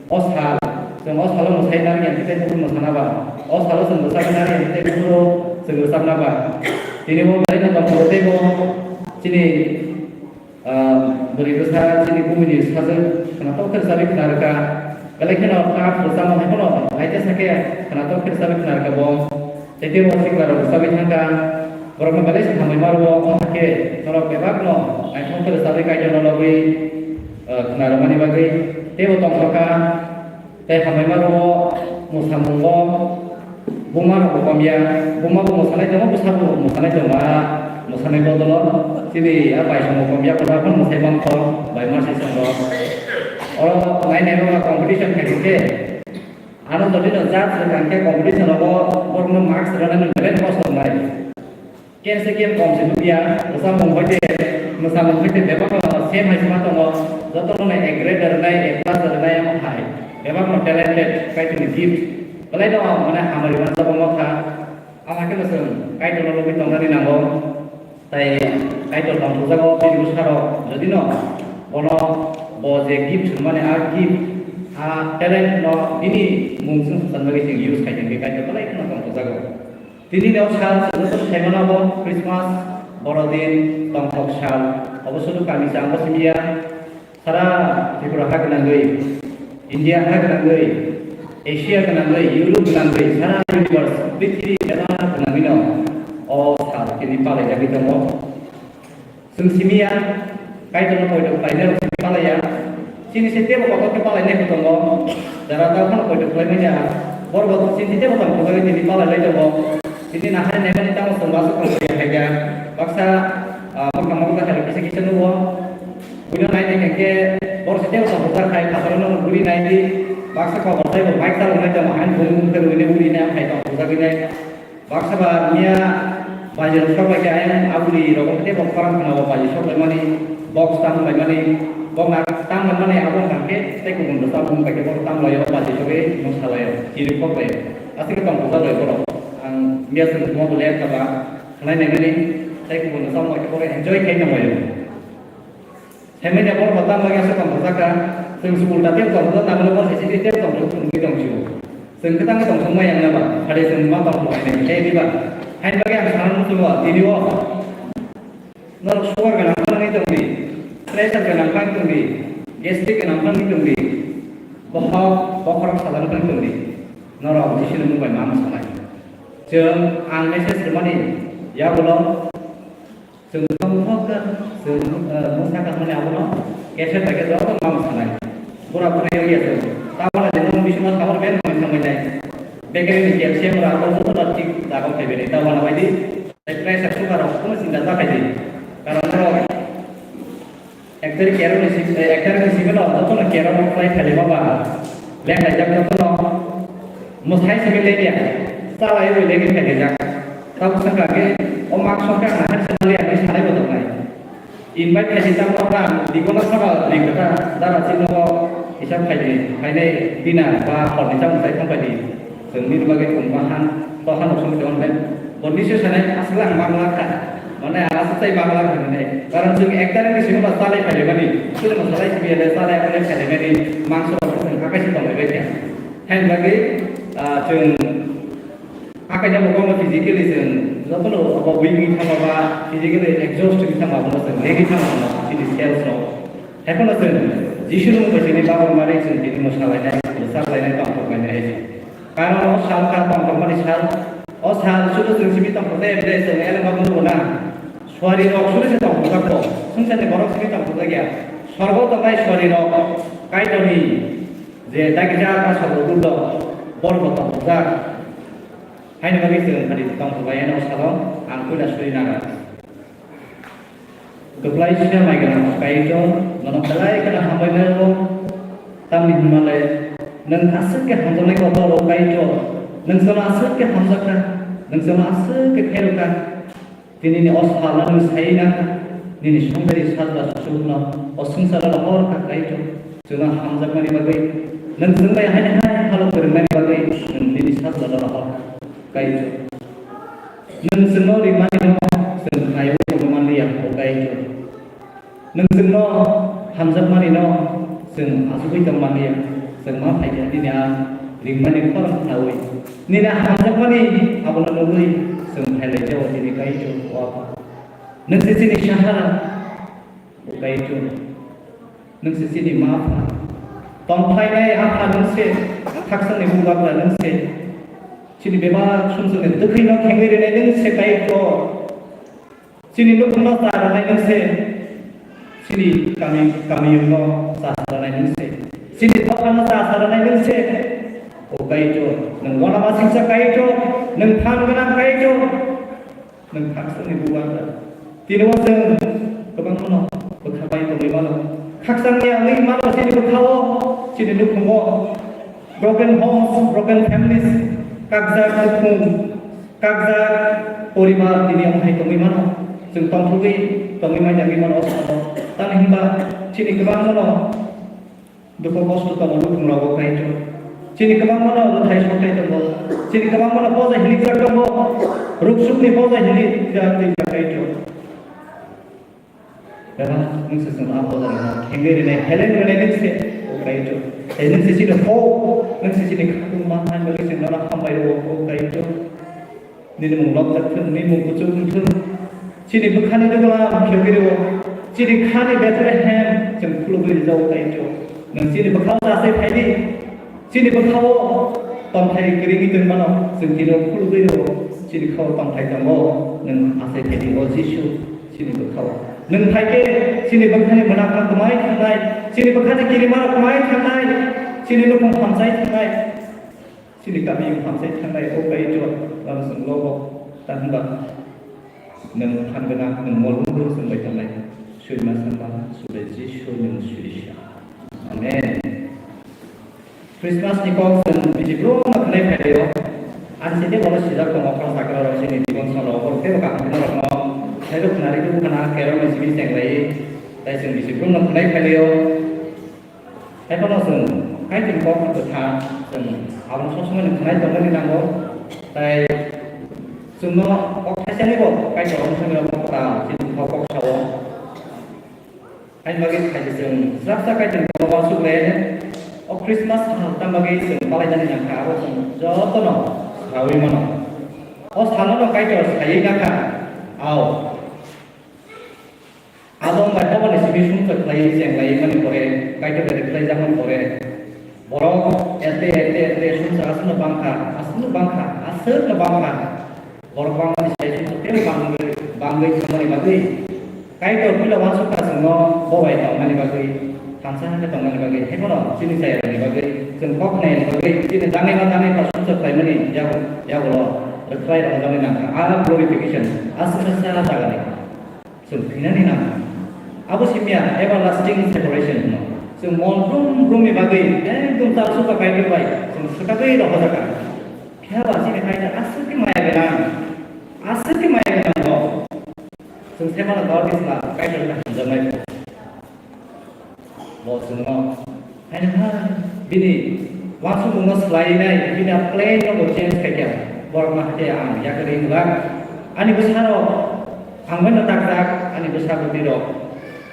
O sal, chwng o salo mwsai nari ya tei bukhuk mwsana ba. O salo chwng bwsakna nari ya tei bukhuk chwng bwsakna ba. Tini bo belai no tong tei bo chini Ah, bwrwi bwsa chini bumini sajwk khwnatok khe rwchabwi khna rwkha. Belai kheno ta rwchapmung hai phano naitesa khe khwnatok khe rwchabwi khna rwkha bo. Tei teibo sikla rok rwchabwi thangkha. Borokno belai se hambai ma rwo, wng kha khe norok bebakno naithok khe rwchabwi Kaitorno lobwi, ah, khna rwmani bagwi teibo tongthokha. Tei hambai ma rwo mwsamungo buma rok bo komya, buma bo mwsanai tongo, bwsa bo mwsanai tongo, a mwsanai bodolo chini a paisongo komya, kotor phano mwsai mankho, bai ma saichongo. Oro nai nai rok competition khai khe, ano jodi no judge rwkha khe competition rogo borokno marks rwnai no belai kosto wngnai. Ken se ken kom se nukya, mwsamung hoite, mwsamung hoite bebak no same hai se ma tongo, joto no A grade rwnai, A plus rwnai amo hai, bebak no talented, Kaitor ni gift, belai no mane hamari ma jabo mo kha, ama khe no chwng Kaitor no lobwi tongnani nango, tai Kaitor tongthokjago, bini bwsarok, jodi no bono bo je gift mane a gift, a talent no bini mung chwng swchan bagwi chwng use khai tongkhe Kaitor belai kheno tongthokjago. Tini no sal chwng joto sai mano bo Christmas, Borodin, tongthok sal. Obo sudu kami chang bo simi ya. Sara Tripura ha gwnangwi, India ha gwnangwi, Asia gwnangwi, Europe gwnangwi, sara universe, prithibi bebak gwnangwi no o sal tini palai jagwi tongo. Chwng simi ya, Kaitorno poito khlainai rok simi palai ya. Chini se tebo kotor khe palai nai tongo. Jara ta phano poito khlai manya. Borok bo chini tebo tong thok tini palai lai tongo. Chini nahai nai mani tamo chwng baso tong ya hai ya. Baksa, ah, mokha mokha hai kisa kisa nugo. Buino nai nai khe borok Tei tong bujak khai phatar no guri nai di, baksa kok sai bo bike chalo nai tamo hain bung bung khe rwini uri nai hai tong bujak nai. Baksa ba mia baji rok sok bai khe ayang aburi rok tei bo khorang khna bo baji sok bai mani, box tam bai mani, bo na tam bai mani abo hang khe tei kubun rok tam bai khe bo tam lai o baji sok bai mung sa lai o chiri kok bai. Aswk khe tong bujak lai borok. Ang mia sung mo bo ler kha ba khlai nai mani tei kubun rok tam bai khe bo enjoy khai tong lai o. Hemai da borok bo tam lagi aswk tong bujak kha. Chwng school da tei tong bujak nangmani bo sisi tei tong bujak phunugwi tong sio. Chwng khe tangwi tong songma yang naba. Hade chwng ma tong bujak nai khe diba. Hain bagwi ang sana muchungo tini o. Norok sugar gwnang phangwi tong di. Pressure gwnang phangwi tong di. Gastric gwnang phangwi tong di. Bohok bokhorok salang phangwi tong di. Norok Jisuni mung bai ma mwsanai. Chwng ang message rwmani yagulo. Chwng tongthok kha, chwng, eh, mungsa kha hwnwi abono cassette bai khe joto ma mwsanai. Bura bura yokya chwng. Tabana je nung bisingo sabor ben hwnwi thangwi nai. Bakery ni calcium rok abo joto no thik jaga phaibai nai. Tabana bai di, tei price rok sugar rok kuno chinta ta khai di. Karon borok Ektar kerong ni simi, eh, ektar ni simi no, joto no kerong no fry khali ma ba. Leng lai jak joto no. Mwsai simi leng ya. Chalai bai leng khali jak. Tabuk saka ke, o mak song ka na har sima le ani sanai bo tongnai. Invite khali ta mo ra, di kono saka leng kata, dara chino bo hisab khai di, khai nai dina ba hor ni chang sai khong khai di. Chwng nini bagwi chwng ma han, to han rok song chong bai. Bo nisi sanai aswk ang mang lang kha. Mane ang aswk tai mang lang kha nai. Karon chwng ek tarikh ni simi ba salai phai mani. Chwng ma salai simi le salai phai phai mani. Mangso rok chwng hakai se tong bai kha. Hain bagwi, ah, chwng hakai jabo kono physically chwng jotono abo weak ni thangma ba physically exhaust ni thangma bo chwng negi thangma no chini sales no. Haiphano chwng Jisu ni mung bai chini Baba mari chwng tini mwsa lainai, mwsa lainai, tongthok lainai hai se. Karon o sal kha tongthokmani sal. O sal sudu chwng simi tongthok de, de chwng elengma bunugo na. Suari rok sudu se tongthok jak kho. Swngcharni borok simi tongthok jak ya. Sorgo tongnai suari rok Kaitorni je dagijak a sorgo dul rok, borok bo tongthok jak. Haini bagwi chwng khali tongthok lai o salo ang puila suri naga. Kwplaisa mai gwnang Kaitor, nono belai kheno hambai mano, tamni hwnmale nwng aswk khe hamjaknai kotor o Kaitor, nwng jono aswk khe hamjakha, nwng jono aswk khe khairokha. Tini ni o salo nwng sai nakha, nini songdari sajla suchukno o swngcharo rohor kha Kaitor, chwngno hamjakmani bagwi, nwng chwng bai haini hai halo kwrwngnani bagwi nwng nini sajlano rohor kha Kaitor. Nwng chwngno rimani no chwng khaiwi tongwi manliya, o Kaitor. Nwng chwngno hamjakmani no chwng achugwi tong manliya, chwng ma phaikha nini a ringmani khorang khlaui. Nini a hamjakmani abono nugwi chwng phailai jao tini Kaitor, o Apha. Nwng se chini sahara, o Kaitor. Nwng se chini ma pha. Tongphlainai Apha nwng se, khakchangni bubagra nwng se. Chini bebak sumsokni twkhwino khengwi rwnai nwng se Kaitor. Chini nukhungno cha rwnai nwng se. Chini kami, kamiyungno cha rwnai nwng se. Chini dophano cha rwnai nwng se. O Kaitor, nwng uanamasingcha Kaitor, nwng phan gwnang Kaitor. Nwng khakchangni bubagra. Tini o chwng kwbangmano bwkha bai tongwi mano. Khakchangni wngwi mano chini bwkhao, chini nukhungo. Broken homes, broken families, kakjak nukhung, kakjak poribar tini omo hai tongwi mano. Chwng tongthogwi tongwi manya wngwi mano o salo. Tamni hwnba chini kwbangmano dukhu kosto tongo nukhungrogo Kaitor. Chini kwbangmano bwthai sothai tongo. Chini kwbangmano boja hilikjak tongo. Ruksukni boja hilikjak twijak Kaitor. Bebak nwng se chwngno a boja rwna thengwi rwnai, heleng rwnai nwng se, o Kaitor. Tei nwng se chini hok, nwng se chini khatung ma hai bagwi chwng nono hambai rwo, o Kaitor. Nini mung lobjak thung, nini mung kuchuk wng thung. Chini bwkhani duglam phiyogwi rwo. Chini khani Bethlehem chwng khulugwi rijao Kaitor. Nwng chini bwkhao chasai phaidi. Chini bwkhao tongthai kwrwngwi tongmano chwng tino khulugwi rwo. Chini khao tongthai tongo, nwng asai phaidi o Jisu chini bwkhao. Nwng phaikhe chini bwkhani mwnakma kwmai thangnai, chini bwkhani kirimano kwmai thangnai, chini nukhung hamsai thangnai. Chini kami hamsai thangnai o Kaitor, ang chwng lobo ta hwnba nwng phan gwnang, nwng mol wngwi chwng bai tongnai. Surima samba, Subai Jisu nwng surisa. Amen. Christmas ni kok chwng bisi brum no khwnai phaio. Ani sini bono sijak tongo, khoroksa kwrwrok chini jibon salo, borok teibo kaham kheno rokno khaibo khwnari tubu khna, kerong ni simi chenglai. Tai chwng bisi brum no khwnai phaio. Haiphano chwng Kaitorni kok kwthar chwng abono sob somoi no khwnai tongmani nango. Tai chwngno kok thaisani bo Kaitor abono somoi rok kwtal chini kok sao. Haini bagwi khaidi chwng swrapsa Kaitorni kok uansuk le o Christmas sal tang bagwi chwng palainani nangkha, abo chwng jotono saui mano. O salno Kaitor saiwi nakha, ao. Adam bai Hawani simi sumsok khlaiwi chenglaiwi mani pore, Kaitor bai rwkhlaijakmani pore, borok erte, erte, erte sumsok aswkno bangkha, aswkno bangkha, aswkno bangkha. Borok bangmani sai sumsok teibo bangwi, bangwi thangmani bagwi, Kaitor puila uansukha chwngno bo bai tongmani bagwi, thansa hakhe tongmani bagwi, haiphano chini chayarokni bagwi, chwng kok khnayani bagwi, chini tangwi ma tangwi pha sumsok khlaimani yago, yagulo rwkhlai rwjaknai nangkha. A glorification, aswk sa jagani. Chwng thwinani nangkha. Abo simiya everlasting separation hino. Chwng mol brum brumni bagwi ekdom chal suka Kaitor bai chwng swkagwi rohorjakha. Phiya ba chini Kaitor aswk khe maya gwnang, aswk khe maya gwnang rok. Chwng se mano Gaur Bisla Kaitor bai hamjaknai. Bo chwngno haino ha bini uansukmungno swlainai, bini a plan no bo change khaikha. Borokno hakhe ang yakari wngwlak. Ani bwsarok ang bai no takjak, ani bwsa bwtwirok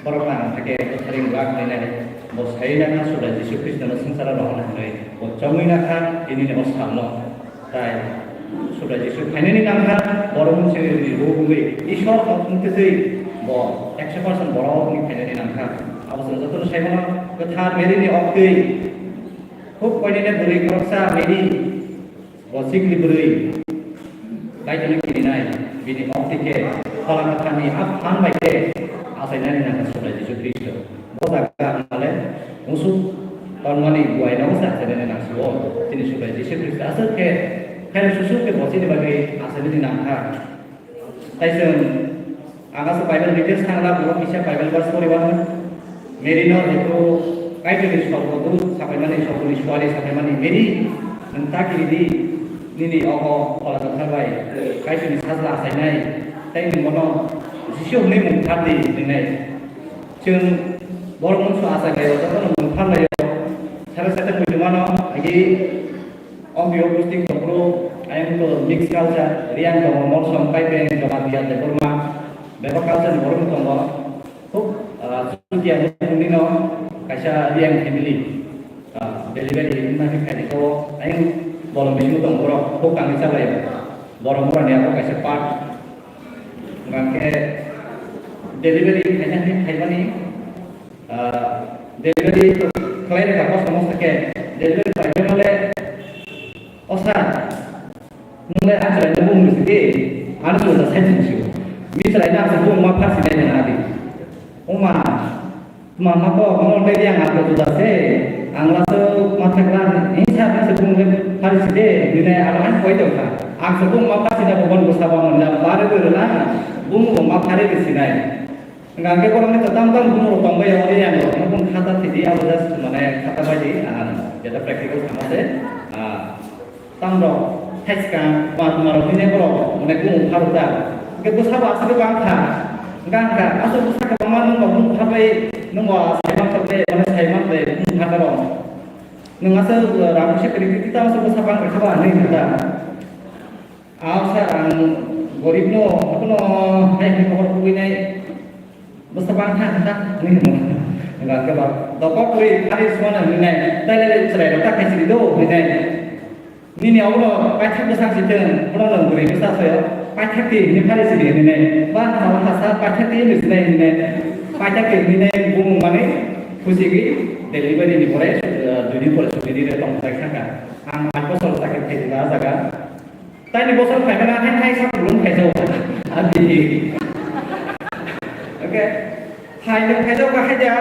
borokno ang hakhe bwthari wngwlak hinwi nai. Bo saiwi nakha Subrai Jisu Khristono swngcharo rohorna hinwi. Bo chongwi nakha tinini o salno. Tai Subrai Jisu phainani nangkha, borok mungsa ni ruk wngwi Ishwar kok wngtwi twi bo ekso percent borok ni phainani nangkha. Abo chwng jotono sai mano, kwthar Mary ni oktwi, khub koinene bwrwi khoroksa Mary, bo sikli bwrwi, Kaitorno kirinai, bini oktwi khe Phola Kwtharni a phan bai khe achainani nangkha Subrai Jisu Khristo. Bo jaga ang le musuk tongmani buai no sa chene nang suo. Chini Subrai Jisu Khristo aswk khe khairok susuk khe bo chini bagwi aswk nini nangkha. Tai chwng ang aswk Bible details thangla bo kisa Bible verse poriwano. Mary no jeto Kaitorni sorgo dut sapaimani, sorgoni suari sapaimani, Mary, nwng ta kiri di, nini ogo Phola Kwthar bai Kaitorni sajla achainai, tei nwng bono Jisu hwnwi mung thar di, hwnwi nai. Chwng borok mungsa achaklaio, jotono mung pharlaio. Sara sete muitu mano, agi Ombiyo Gusting Tokro, ayang to mixed culture, Riang tongo, Molsom, Kaipeng, Jamatia, Debbarma, bebak culture ni borok tongo. Khub, ah, Chutia ni no kaisa Riang family, ah, delivery wngma khe khaidi to, ayang bolong bisingo tongo borok, khub kangni chalai borok mora ni abo kaisa part. Hingkhe delivery khaina khe khaimani, ah, delivery khlai rwkha kosto mosto khe delivery khlai male, o sir, nwng le ang chwraino bumung sidi, ano chuda sai thung sio. Mi chwraino ang se bumung ma phar sinai nang adi. Oma, Mama ko, mo tei yang aku juda se, ang laso mathak lan, ini sa kan se bung le phari side, bini alo an koi to kha. Ang se bung ma phari sida bung bung saba mon jam bare bere la, bung bung ma phari di sinai. Enggak ke orang ni tetam tam bung lo tong bai yang yang lo, bung khata sidi alo jas mane khata bai di, ah, kita practical sama se, ah, Tamrok thaiskang, tuma tumarok hinwi borok, mane, bumung pharwk da. Hwnkhe bwsabo aswk bang kha, gang kha, aswk bwsa kwbangma nwng bo bumung pharbai, nwng bo saiman kha ble, mane, saiman ble, bumung pharma rok. Nwng aswk, uh, rang se kwrwi twi twi ta aswk bwsa bang kha ba hinwi kha da. Ang sa ang gorib no, abono hai hai khobor kubui nai. Bwsa bang kha kha hinwi hwnwi. Hwnkhe ba, dopok kwrwi phari swana hinwi nai. Tai le chwrai rok ta khai siri do hinwi nai. Nini obono paithak bwsang si thung, bono nwng bwrwi bwsa soyo, paithak ti hinwi phari sidi hinwi nai, ba hama hasa paithak ti hinwi sinai hinwi nai, paithak ti hinwi nai bumung mani khusigwi delivery ni pore, eh, dui din pore sudi di re tong thai saka. Ang aat bosor chakri khai diba ah jaga. Taini bosor khai kana hai hai sak bulung khai jao. Abi. Okay. Hai nwng khai jao ka hai ja,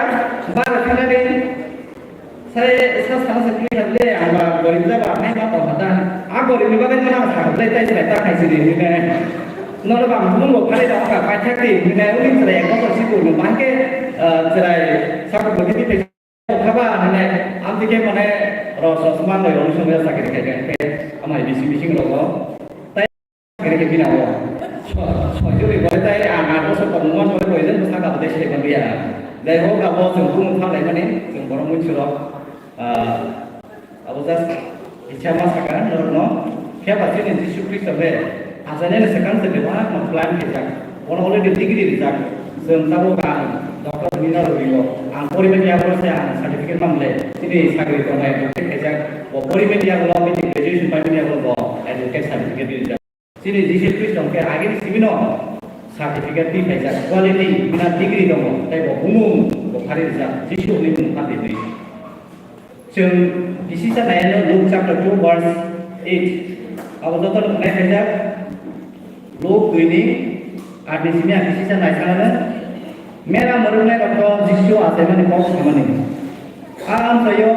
ba khana ni. Sai sa sana se kli hable, ama gorib jaba, hai ma tong hata. A gorib ni bagwi nang sa hable, tai chwrai ta khai sidi hinwi nai. Nono bang bumung bo phari da ka paithak di hinwi nai, uni chwrai ek bosor si kurno, bahai khe, ah, chwrai sakok bo khe di Khaba nene amtike mane ro sosma noi ro sumya sakri khai khai amai bisi bisi rogo. Tai sakri khai bina o. Sojuri bole tai ang ato so tongmon bole bole jen saka bole se bambiya. Jai ho abo chwng tung thang lai mani chwng borok muchuro. Abo just icha ma saka norokno. Phiya ba chini Jisu Khristo be achainani swkang se bebak no plan khaijak. Bono already degree rijak. Chwng tabuk ang doctor hwnwi norok ringo. Ang porimen yagulo se ang certificate mangle. Chini sagri tongnai advocate khaijak. Bo porimen yagulo bini graduation paimani yagulo bo advocate certificate rijak. Chini Jisu Khristo hwnkhe agini simi no certificate twi phaijak, quality bini degree tongo, tei bo bumung bo phari rijak, Jisu hwnwi bumung phan twi. Chwng kisisa naianw Luke chapter two verse eight. Abo joto no nai phaijak. Luke dui ni aat ni simi ang kisisa nai sananw. Mera mwrwknai rok no Jisu achaimani kok samani. A amchaio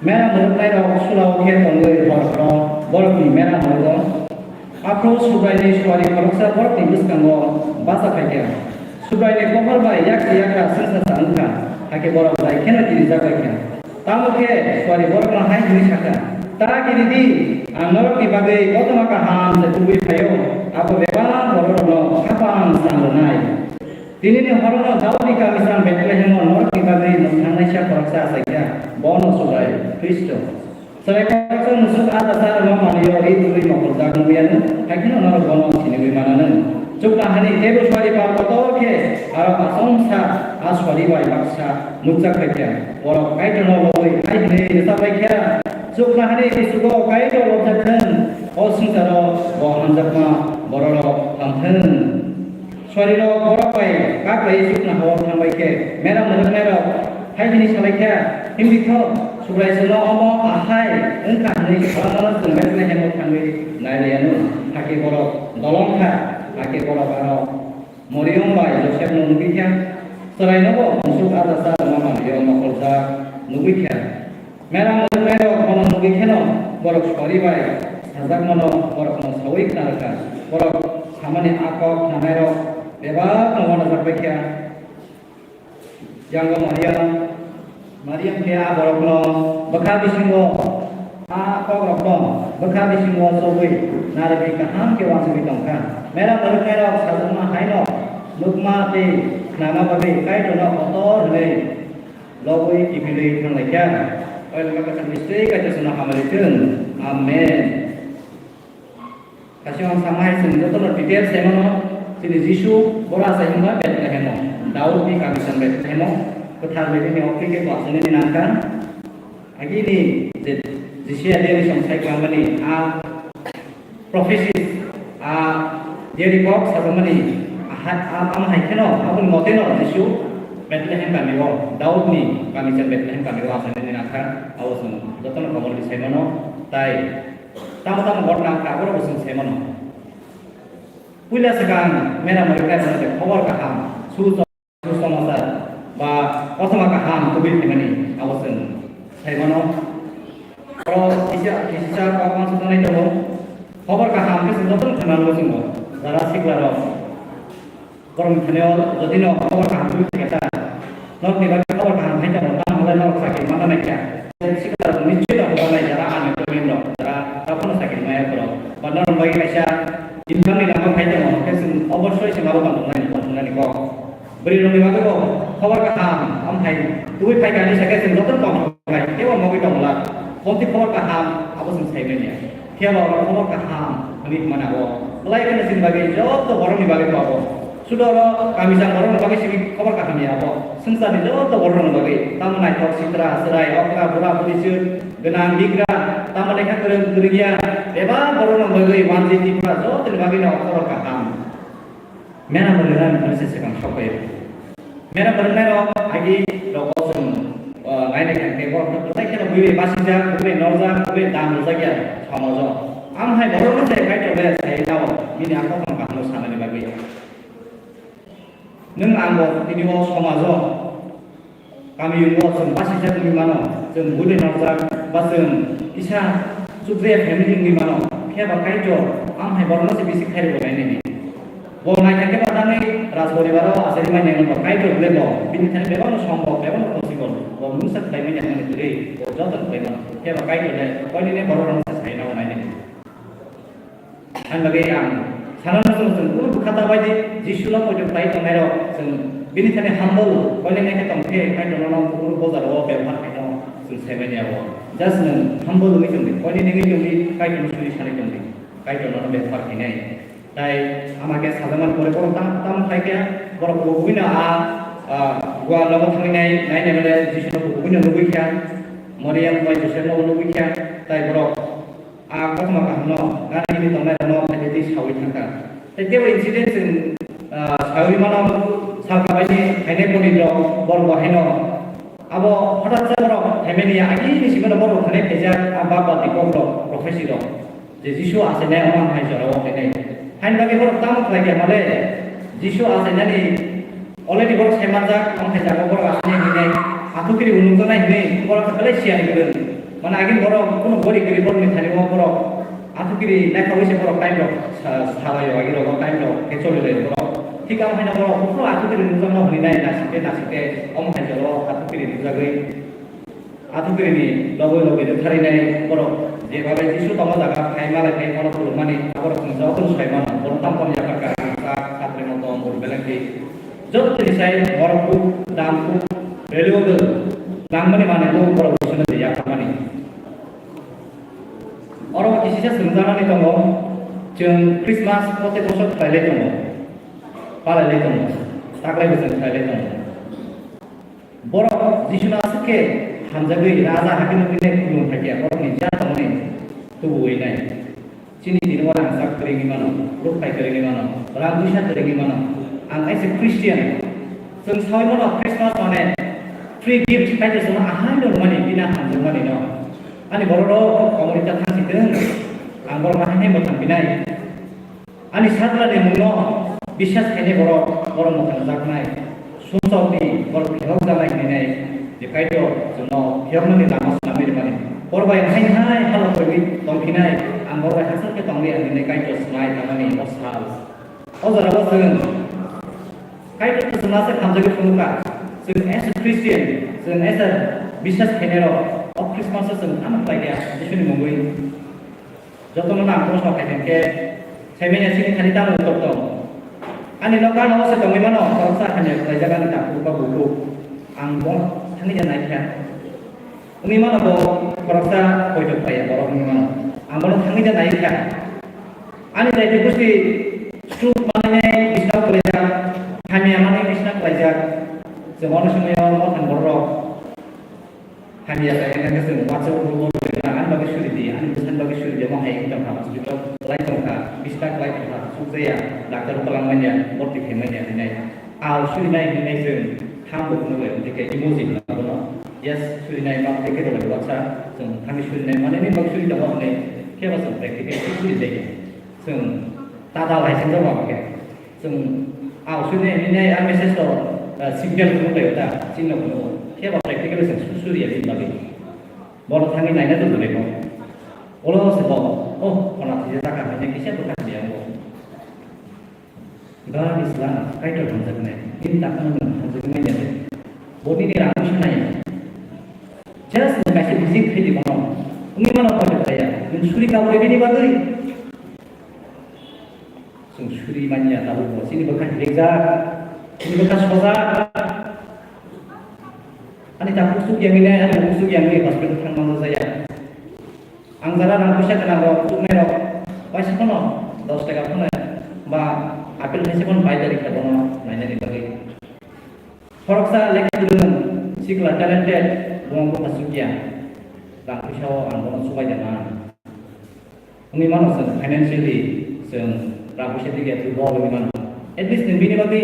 Mera mwrwknairok sulao khe tongwi hor horo borokni mera mwrwgo. Aphuru Subraini suari khoroksa borokni bwskango bacha phai kha. Subraini pohor bai yaksa yakra swngsa sa wng kha, hakhe borok jai kheno kirijak bai kha. Tamo khe suari borokno hai hwnwi sa kha, "Ta kiri di, ang norokni bagwi kothoma kaham se tubui phaio, abo bebak bororokno khapang chang rwnai." Tinini horono Daudni kamisam Bethlehemo norokni bagwi mwthangnaisa khoroksa achai kha, bono Subrai Khristo. Chwrai khoroksa musuk ah dasa rwma manwio ri tubui mokoljak nukya nw, hai kheno norok bono siniwi mana nw. Chukla hani teibo suari pal kotor khe aro achomsa a suari bai baksa nukjak phai kha. Borok Kaitorno lobwi hai hwnwi rwchap lai kha, "Chukla hani musugo Kaitor lobjak thung, o swngcharo bo hamjakma bororok thang thung." Suarirok borok bai kak bai chukna hao thang bai khe, mera mwrwknairok hai hwnwi sa lai kha, "Himdi tho, Subrai chwngno omo ahai wng kha," hwnwi salamano chwng Bethlehemo thangwi nai lai anw. Hakhe borok dolong kha, hakhe borok aro Moriam bai Josepno nugwi kha, chwrainobo musuk ah dasa rwma manwio mokoljak nugwi kha. Mera mwrwknairok bono nugwi kheno borok suari bai sajakmano borokno saui khna rwkha. Borok samani a kok khnanairok bebakno uanajak bai kha. Yango Mariam, Mariam khe a borokno bwkha bisingo, a kokrokno bwkha bisingo chobwi narwgwi kaham khe uansugwi tong kha. Mera mwrwknairok sajakma haino nukma tei khnana bagwi Kaitorno kotor hwnwi lobwi kiphilwi thang lai kha. Oil ma kwcham ni swi Kaitor chwngno hamari thung. Amen. Kaisa ang sama hai chwng jotono details sai mano, chini Jisu bora sai hwnba Bethlehemo, Daudni kamisam Bethlehemo, kwthar bai bini oktwi khe bo achainani nang kha. Agini je Jisiya diary song sai kwlangmani a prophecies, a diary kok sajakmani a, a, amo hai kheno aboni moteno Jisu Bethlehem kamio, Daudni kami se Bethlehem kamio achainani nang kha, abo chwng jotono khobor ni sai mano, tai tamo tamo ghotna wngkha, aborok bo chwng sai mano. Puila swkang mera mwrwknai rokno je khobor kaham, su Susamachar ba kothoma kaham tubui phaimani abo chwng sai mano. Oro kisa, kisa kok uansuknai tongo. Khobor kaham khe chwng jotono khwnango chwng bo. Jara sikla rok borokni thani o jodi no khobor kaham tubui phaikha ta, norokni bagwi khobor kaham hai tongo, tamo hwnle norok chakri manna naikha. Sikla rok nichoi tongo, jara unemployment rok, jara takhorno chakri maya borok. Ba norokni bagwi kaisa income ni lama phai tongo, hwnkhe chwng obossoi chwng abo tongthoknai, tongthoknani kok. Bwrwi rokni bagwi bo khobor kaham, amhai tubui phai kani sakhe chwng joto tongthoknai, teibo mogwi tongla. Bonti khobor kaham, abo chwng sai manya. Phiya ba oro khobor kaham hwnwi hwnmani abo. Belai kheno chini bagwi joto borokni bagwi bo abo. Sudo oro kami jang borokni bagwi simi khobor kaham ya abo. Swngcharni joto borokni bagwi. Tamo naithok sitra, chwrai, okra, bura, buri, chwng, gwnang, bigra, tamo lekha kwrwng, kwrwngya, bebak borokni bagwi wanjwi Tripura jotoni bagwino khobor kaham. Mera mwrwknai rok se swkang sok bai. Mera mwrwknai rok agi rok o chwng, ah, nainai kha khe borok no kwtai kheno bui bai basijak, bui bai norjak, bui bai dam rwjak ya somojo. Amhai borok no se Kaitor bai sai nao bini a kothoma kaham no sanani bagwi. Nwng ang bo tini o somojo Kami o chwng basijak wngwi mano, chwng bui bai norjak, ba chwng kisa chukjaya family wngwi mano, phiya ba Kaitor amhai borokno se bisi khairokgo nainani. Bo naikha khe ba nangni rajporibaro achai manya wngwi bo Kaitor bwlai bo bini thani bebakno sombok, bebakno possible, bo mungsa khlai manya hwnwi kwrwi, bo joto khlai mano. Phiya ba Kaitor le koinene borok rok se sai nang nai nini. Ani bagwi ang sana no chwng chwng kunu bwkha ta bai di, Jisu no poito khlai tongnai rok chwng bini thani humble, koinene khe tong khe Kaitor no kunu bojar o bebhar khaino chwng sai manya o. Just nwng humble wngwi tong di, koinene wngwi tong di, Kaitor no suri sanwi tong di, Kaitor no bebhar khainai. Tai ama khe sajakmani pore borok tam, tam khai khe borok kubui no a, a, Goa nogo thangwi nai, nai nai male Jisu no kubui no nugui kha, Mariam bai Joseph no nugui kha, tai borok a kothoma kaham no gana himwi tongnai rok no khai tei saui thang kha. Tai tebo incident chwng, a, saui mano salka bai ni khainai poni rok borok bo haino abo hothat sa borok phaimani ya agini simi no borok thani phaijak a bap bati kok rok prophecy rok. Je Jisu achainai omo hai jorao khainai. Haini bagwi borok tamo khlai khe male Jisu achainani already borok sai manjak, omo hai jaga borok achainai hinai athukiri unukjaknai hinwi borok belai siya ni kwrwng. Mane agini borok kunu gori gori borokni thani o borok athukiri naikha wi se borok time rok sa-, salai o agi rok time rok khe choli lai borok. Thik amo haino borok buphuru athukiri nukjakno hinwi nai nasikte nasikte omo hai jorao athukiri nukjagwi. Athukirini logi logi rwkharinai borok je babe Jisu tongma jaga phai malai phai borok khulumani aborok chwng jotono sai mano, borok tamo tamo yapharkha, rangchak, khatri motom, buru belengdi, jottoni sai borok kuk, dam kuk, valuable nangmani manwi kuk borok Jisuno je yapharmani. Oro kisisa swngjaknani tongo, chwng Christmas protek bosor khlailai tongo, palailai tongo, taklaibo chwng khlailai tongo. Borok Jisuno aswk khe hamjagwi raja hakhe nukgwi nai khulum phaikha, borokni jat tongmani tubuwi nai. Chini tini o rangchak kwrwngwi mano, rukphai kwrwngwi mano, rang puisa kwrwngwi mano. Ang kaisa Christian. Chwng saui mano Christmas mane free gift, kaitor chwngno ahaino rwmani, bini hamjakmani no. Ani borok rok komorita thang si twng, ang borok no haino mwthang pinai. Ani Satrani mungno biswas khainai borok, borok mwthangjaknai, sumsokni borok phiyokjaknai hinwi nai, je Kaitor chwngno phiyoknani lama swnamwi rwmani. Borok bai hai hai halo kwrwi tongphinai, ang borok bai hachal khe tongwi ang hinwi Kaitor swmai tangmani o sal. O jorao chwng Kaitorno chwng aswk hamjagwi phunukha, chwng as a Christian, chwng as a biswas khainairok o Christmas-o chwng tamo khlai kha Jisuni mungwi. Jotono nang proshno khai khe, saimanya chini thani tamo utor tong? Ani nokha no se tongwi mano, khoroksa hamya khlaijak ani takhuk ba bukhuk. Ang bo thangwi ja nai kha. Wngwi mano bo khoroksa poito khlai ya borok wngwi mano. Ang bono thangwi ja nai kha. Ani daiti busti stroke manwi bisna khlaijak, hamya manwi bisna khlaijak. Chwng ono somoi o mothang borok rok hamya khe wngkha khe chwng WhatsApp group o rwna ani bagwi suri di, ani bwsani bagwi suri di, omo hai wngwi tongkha, hospital kwlai tongkha, bisna kwlai tongkha, sukjaya, doctor o twlang manya, borti khai manya hinwi nai. Al surinai hinwi nai chwng thango phunuk lai, tei khe emoji hwnwi bono, yes, surinai ma tei khe rwlai WhatsApp, chwng thani surinai mani ni bagwi suri tongo hinwi khe bo chwng practical khe suri jai khe. Chwng ta dal hai chwng jabo khe. Chwng, ah, suri nai, nai, ah, message to, ah, signal phunuk lai ta, chini no phunuk. Khe ba practical se su-, suri ya bini bagwi. Bono thangwi naina tong dole ko. Olo se bo, oh, khona thije ta ka hanya kisa bwkha thije bo. God is love, Kaitor hamjaknai. Bini ta khana nang hamjaknai ya. Bo nini rang sanai. Just nang kaisa visit khai di bono. Wngwi mano ko ta ya. Nang suri ka bo bini bagwi. Chwng suri manya tabukbo, chini bwkha hilikjak, chini bwkha sojak. Ani takhuk chuk yangwi nai, ani bukhuk chuk yangwi hospital thangma jaya. Ang jara rang puisa gwnang rok, chuknai rok, waisa phano dos taka phano ba apple thaisa phano bai dari kha bono nainani bagwi. Khoroksa lekha kwrwng, sikla talented, bo bwkha chuk ya. Rang puisa o ang bono chubai da man. Wngwi mano chwng financially chwng rang puisa dige durbol wngwi mano. At least nwng bini bagwi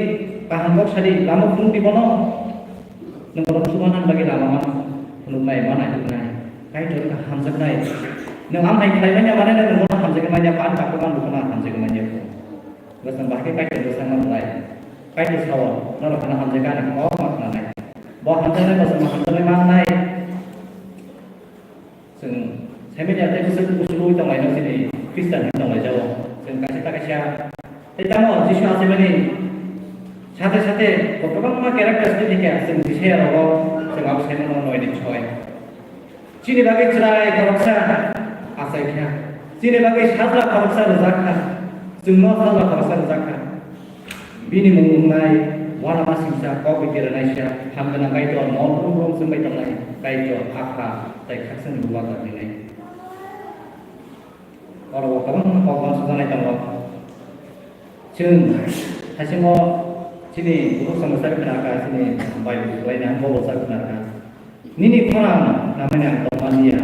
kaham kok sadi lama phunukdi bono. Nwng bono chubanan bagwi lama mano phunuknai, ma naituknai. Kaitor wngkha hamjaknai. Nwng amhai khlai manya mane nwng bono hamjagwi manya, pan kakhuman bukhuma hamjagwi manya. Bwswng bahai khe Kaitor bwsang man lai. Kaitor sao, norok hano hamjaknai, kok ma khnanai. Bo hamjaknai bwswng hamjaknai mannai. Chwng saimanya tei bwswk kusurwi tonglaino chini Khristian hwnwi tonglaijao. Chwng kaisa ta kaisa tei tamo Jisu achaimani Sate sate bo kwbangma characters ni theke chwng Jisaya rogo chwng abo sai mano noi ni soi. Chini bagwi chwrai khoroksa achai kha. Chini bagwi sajla khoroksa rwjak kha. Chwngno sajla khoroksa rwjak kha. Bini mung wngnai uanama singsa, kok bi keranaisa, ham gwnang Kaitor, mol brum brum chwngbai tongnai Kaitor, Apha, tei Khakchangni Bubagra hinwi. Oro bo kwbangma kok uansujaknai tongo. Chwng haisingo chini bukhuk chwngno sabi khna kha, chini bai bukhuk laina bobo sabi khna kha. Nini khorang namani ang tongmaliya.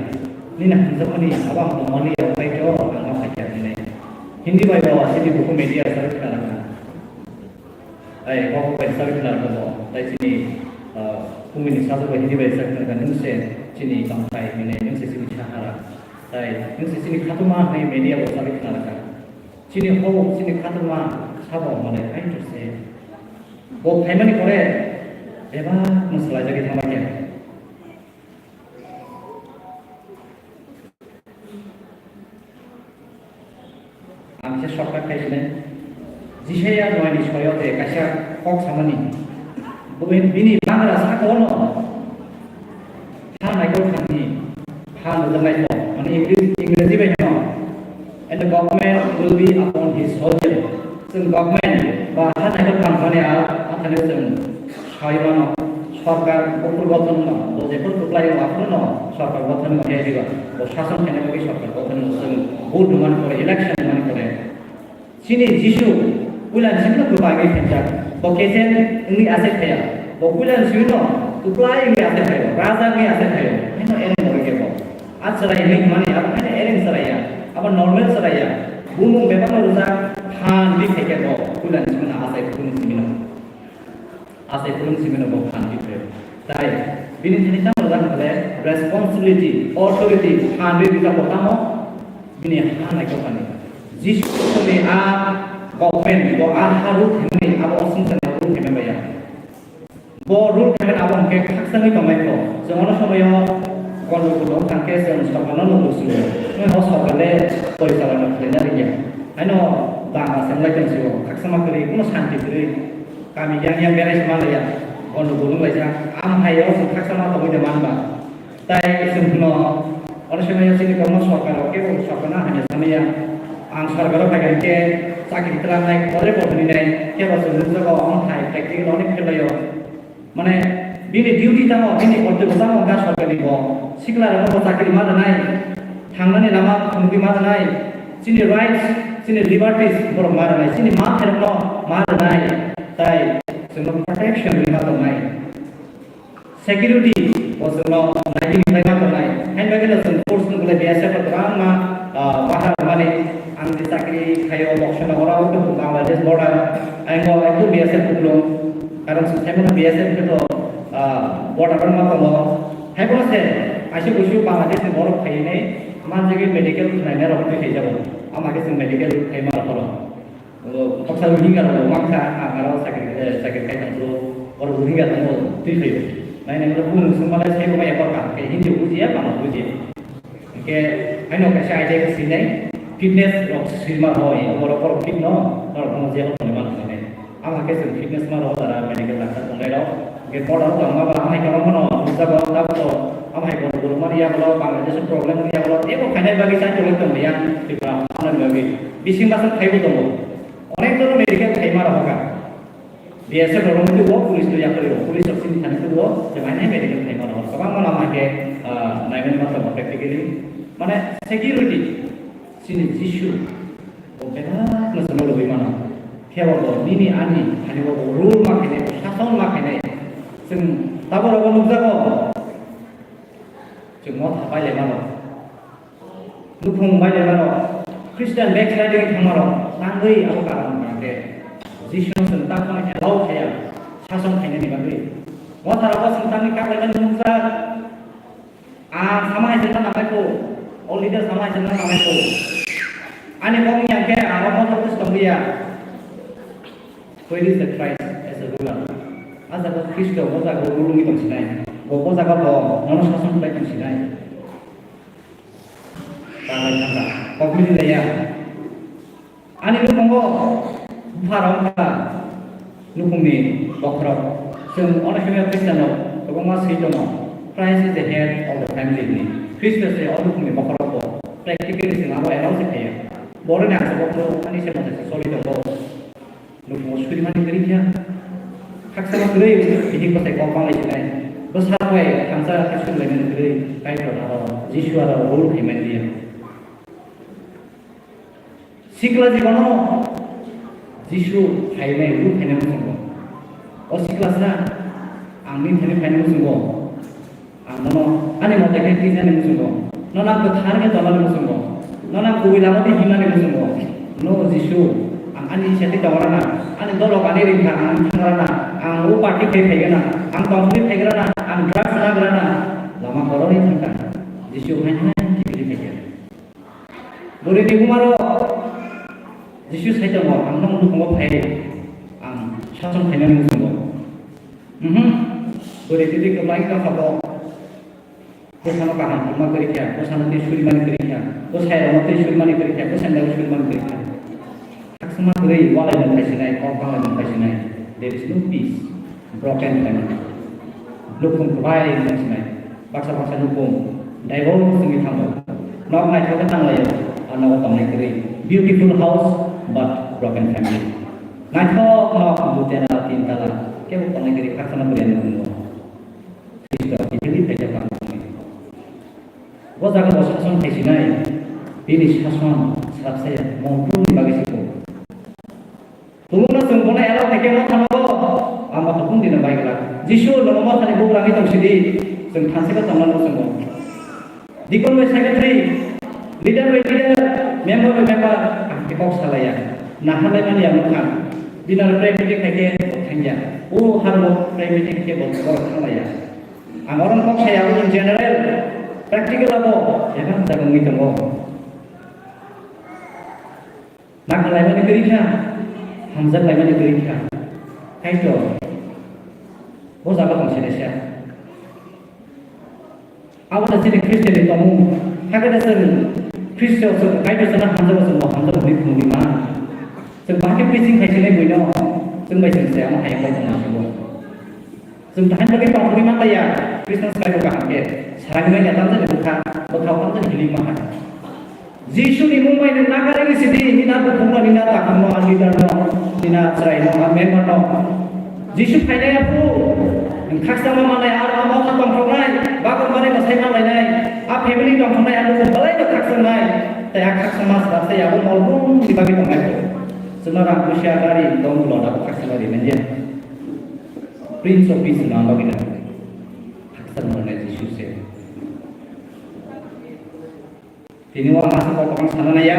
Nini hamjakmani abo ang tongmaliya, wngkhaikhe oro ang ma phaikha hinwi. Hindi bai bo chini buku media sabi khna kha. Ai, kok bai sabi khna kha bo. Tai chini, ah, kumini sajak bai Hindi bai sabi khna kha, nwng se chini tongthai hinwi, nwng se chini sahara. Tai nwng se chini khatungma hinwi media bo sabi khna kha. Chini hok, chini khatungma sabo mole hai to se. Bo phaimani pore bebak no swlaijagwi thangma khe. Ang khe shortcut khai sinai. Jisaya noini soyo de kaisa kok samani. Bo bini bangra saka ono. Ha naikol thangni, ha nujak naikol, mane English, Ingreji bai no, "And the government will be upon his shoulder." Chwng government ba ha naikol thang mani a, a thani chwng sai mano, sorkar buphur gothon no, bo jephuru kwplai o aphuru no sorkar gothon no, he diba, bo sason khaina bagwi sorkar gothon no, chwng vote rwmani pore, election rwmani pore. Chini Jisu puila ni simi no kwbangwi phaijak. Bo kesen wngwi asai phaiya. Bo puila ni simi no kwplai wngwi asai phaiyo. Raja wngwi asai phaiyo. Haino ereng borok kebo. A chwrai wngwi mani abo haino ereng chwrai ya. Abo normal chwrai ya. Bumung bebak no rwjak phan wngwi phaikhe bo puila ni simi no asai phuru ni simi no. Asai phuru ni simi no bo phan wngwi phaio. Tai bini thani tamo rwjak hwnkhe responsibility, authority phan wngwi rijak bo tamo bini ha naikha thani. Jisu Khristoni a government, bo a ha rule khaimani, abo o swngcharni rule khaimani bai ya. Bo rule khaimani abo hwnkhe khakchangwi tongnaikho. Chwng ono somoio gondogol wng thangkhe chwng sorkarno nugo sio. Chwng o sorkar le porichalona khlaina rwya. Haino banga se wnglaitong sio, khakchangma kwrwi, kuno shanti kwrwi. Kami yang yang berai se manlaiya, gondogol wnglaijak. Am hai o chwng khakchangma tongwi de manba. Tai chwng phano, ono semaio chini kwbangma sorkar rok kebo sorkar no hamya samaya. Ang sorkar o phai kha hinkhe chakri twlangnai, kore bo hwnwi nai, kebo chwng nukjago, omo hai practical onek khe laio. Mane bini duty tamo, bini kortobyo tamo wngkha sorkar ni bo. Sikla rok no bo chakri ma rwnai, thangnani lama phunugwi ma rwnai, chini rights, chini liberties borok ma rwnai, chini ma khairok no ma rwnai. Tai chwngno protection rwma tongnai. Security bo chwngno naigini khlaima tongnai. Haino bagwino chwng force no belai B S F rok kwbangma, ah, bahra rwmani ang je chakri khaio Boksonogoro, Bangladesh border, ayang o ekdom B S F kupulung. Karon chwng saimano B S F khe to, ah, border rok ma tongo. Haibono se kaisa kuisu Bangladesh ni borok phaiwi nai manjagwi medical khlainai rok twi khaijago. Ama khe chwng medical khaima rok phano. Bo baksa Rohingya rok bo mangkha, ang aro chakri, eh, chakri khai tong phuru, oro Rohingya tongmo twi phaio. Nai nai oro bumung swngma lai sai bo mai ekor kaham khe Hindi bujiya, Bangla bujiya. Hingke haino kaisa idea khe swinai, fitness rok swima roi, oro borok fit no, norok no jebo tongwi mano hinwi. Ama khe chwng fitness ma rok jara medical doctor tongnai rok. Hingke borok tongma ba amai kwbangma no nukjago, tabuk to amai borok borok mani yagulo Bangladesh o problem wngya gulo, teibo khainai bagwi chai tongwi tongmani yang Tripura hamnani bagwi. Bising bwswk khaibo tongo. Onek jono medical khaima rohorkha. B S F rok wngwi tubuo, police no yakarwi o, police rok chini thani tubuo, je mane medical khaima rohor. Kwbangma lama khe, ah, naimani ma tongo practically. Mane security, chini Jisu, bo bebak no chwngno lobwi mano. Phiya bo bo nini ani thani bo bo rule ma khainai, bo sason ma khainai. Chwng tabuk rogo nukjago. Chwng motha pai lai mano. Nukhung bai lai mano, Christian backsliding thangma rok tangwi abo karon hwnkhe Jisuno chwng takhwno allow khaiya, sason khainani bagwi. Motha rogo chwng tangwi kak laimani nukjak. Ang sama hai chwngno nangnai kho, o leader sama hai chwngno nangnai kho. Ani kok wngya khe ang o motha bwswk tongliya. Where is the Christ as a ruler? A jaga Khristo bo jaga o rulungwi tong sinai. Bo bo jaga bo nono sason khlai tong sinai. Tanglai thangkha. Kok mili laiya. Ani nukhungo bupha rok wngkha. Nukhungni bokhorok. Chwng onek somoi Khristianrok kwbangma swi tongo, "Christ is the head of the family" hwnwi. Khristo se o nukhungni bokhorok bo. Practically chwng abo allow se khaiya. Boroni ang se bokhorok ani se motha se choli tongo. Nukhungo surimani kwrwi kha. Khaksa kwrwi bini bwsai kok banglai sinai. Bwsa bai thansa khe surilaimani kwrwi Kaitor aro Jisu aro rule khaimani liya. Sikla jibono Jisu phainai, ruk phainai muchungo. O siklasa, ang nini thani phainai muchungo. Ang nono ani mote khe twijani muchungo. Nono ang kwthar khe tongnani muchungo. Nono ang kubui lama di himnani muchungo. No Jisu, ang ani sati tongrana, ani dolok ani ringkha ang thangrana, ang o party khai phaigana, ang tongthokni phaigrana, ang drugs nagrana, lama korokni thangkha. Jisu hai hai kibili phaikha. Bwrwini bumaro Jisu sai tongo, "Ang nokni nukhungo phai, ang sason khainani muchungo." Mhm. Bwrwi twi twi kwplai wngkha bo. Bwsano kaham hwnma kwrwi kha, bwsano twi surimani kwrwi kha, bwsairokno twi surimani kwrwi kha, bwsaini bagwi surimani kwrwi kha. Khakchangma kwrwi walai nung phaisinai, kok banglai nung phaisinai. There is no peace. Broken family. Nukhung kwbai wng sinai. Baksa baksa nukhung divorce wngwi thango. Nok naithok khe tanglaio, a nogo tongnai kwrwi. Beautiful house, but broken family. Naithok nok, dutala, tintala, kebo tongnai kwrwi, khakchangma kwrwi ani nukhungo. Khristo kiphilwi phaijak ang tongwi. O jaga bo sason khaisinai, bini sason swrapsaya, mongphrungni bagwi se kok. Tubukno chwng bono allow khaikhe mothano, a motha kung dino bai glak. Jisu nono mothani bugrangwi tong sidi, chwng thansa khe tongna muchungo. Deacon bai secretary, leader bai leader, member bai member, kaham khe kok salaiya. Naharlaimani ya mwkhang. Bini aro pray meeting khaikhe bo thangya. O harbo pray meeting khe bo borok thanglaiya. Ang oro kok saya abo in general, practical abo, eba hamjak wngwi tongo. Nakar laimani kwrwi kha, hamjak laimani kwrwi kha. Kaitor, bo jaga tong sini sia. Abo da chini Christian ni tongmung, hakhe da chwng Christian chwng Kaitor chwngno hamjago, chwngno hamjago hwnwi phunukgwi man. Chwng bahai khe preaching khai sinai buino, chwng bai chwng se amo hayung bai tongma sibo. Chwng tahai bagwi tongthokgwi man laiya, Christmas kaibo kaham khe, sarai manya tamjani bwkha, bwkha o tamjani hili ma hai. Jisu ni mung bai nwng nakarwi sidi, nini a bukhukno, nini a takhukno, a leader no, nini a chwraino, a member no. Jisu phainai aphuru, nwng khakchangma manai, aro a mokha tongthoknai, bagwi manai mwsai manlainai, a family tongthoknai, a luku belai no khakchangnai, tei a khakchangma swrapsa yabo molbumni bagwi tongnai. Chwngno rang puisa gari tong lodabo khakchangma rimanya. Prince of Peace no ang bagwi nang. Khakchangma rwnai Jisu se. Tini o ang aswk kok kwbang sana naiya.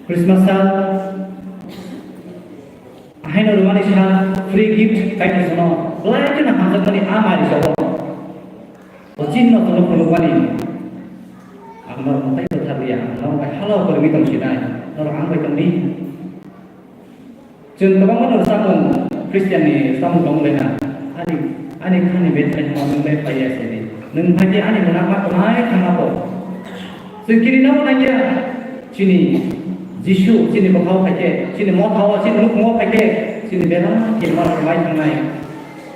Christmas sal, ahaino rwmani sal, free gift, kaisa sano belai kheno hamjakmani a mai rwjago. O chinno tono phunukmani, ang norok mwtai kwthar liya, ang norok bai halao kwrwngwi tong sinai, norok ang bai tongdi. Chwng kwbangma no samung, Christian ni samung tong le na. Ani, ani khani bethai hwnma nwng bai phai ya se di. Nwng phai di ani mwnakma kwmai thangma bo. Chwng kiri nabo nangya. Chini Jisu, chini bwkhao phai khe, chini mothao, chini nukhungo phai khe, chini bela kirima kwmai thangnai.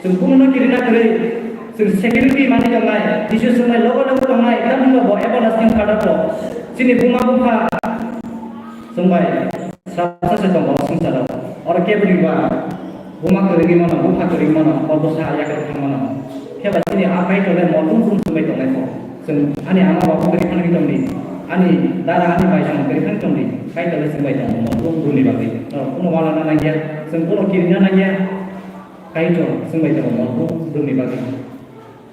Chwng bunono kirina kwrwi, chwng security manwi tongnai, Jisu chwng bai logo logo tongnai, tamni bo everlasting Father bo. Chini buma bupha chwng bai. Sasa se tongo swngcharo. Oro keboni ba buma kwrwngwi mano, bupha kwrwngwi mano, o bwsa yakarwi thang mano. Khe ba chini a Kaitor le molbum bum chumbai tongnai kho. Chwng ani ama babu kwrwi phanwi tongdi. Ani dara ani bai song kwrwi phanwi tongdi. Kaitor le chumbai tongo molbum bumni bagwi. Norok kuno walana nangya, chwng kuno kirina nangya. Kaitor chumbai tongo molbum bumni bagwi.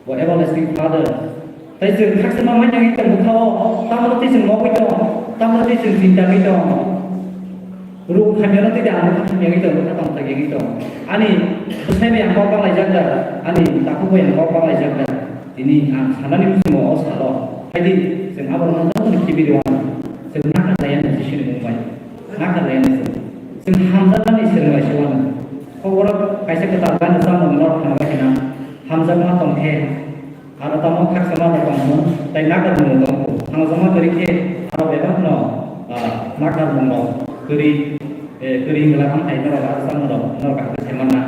Bo everlasting Father. Tai chwng khakchangma manya wngwi tong bwkhao, tamo twi chwng nogwi tong, tamo twi chwng chinta wngwi tong. Ruk hamyano twi de ang bwkha hamya wngwi tong, bwkha tong thagi wngwi tong. Ani bwsai bai ang kok banglaijak da, ani takhuk bai ang kok banglaijak da. Tini ang sanani muchungo o salo. Haidi chwng aborokno jotono khibi rw ano. Chwng nakar laiya no Jisuni mung bai. Nakar laiya no chwng. Chwng hamjakmani swrwng bai se wano. Kok borok kaisa kwtal gana chamung norok thangbai khna. Hamjakma tong khe, aro tamo khakchangma rok tongmung tei nakarmung rok tongo. Hamjakma kwrwi khe aro bebakno, ah, nakarmung rok kwrwi, eh, kwrwi wngla wng hai norok a chamung rok norok kha khe sai manna.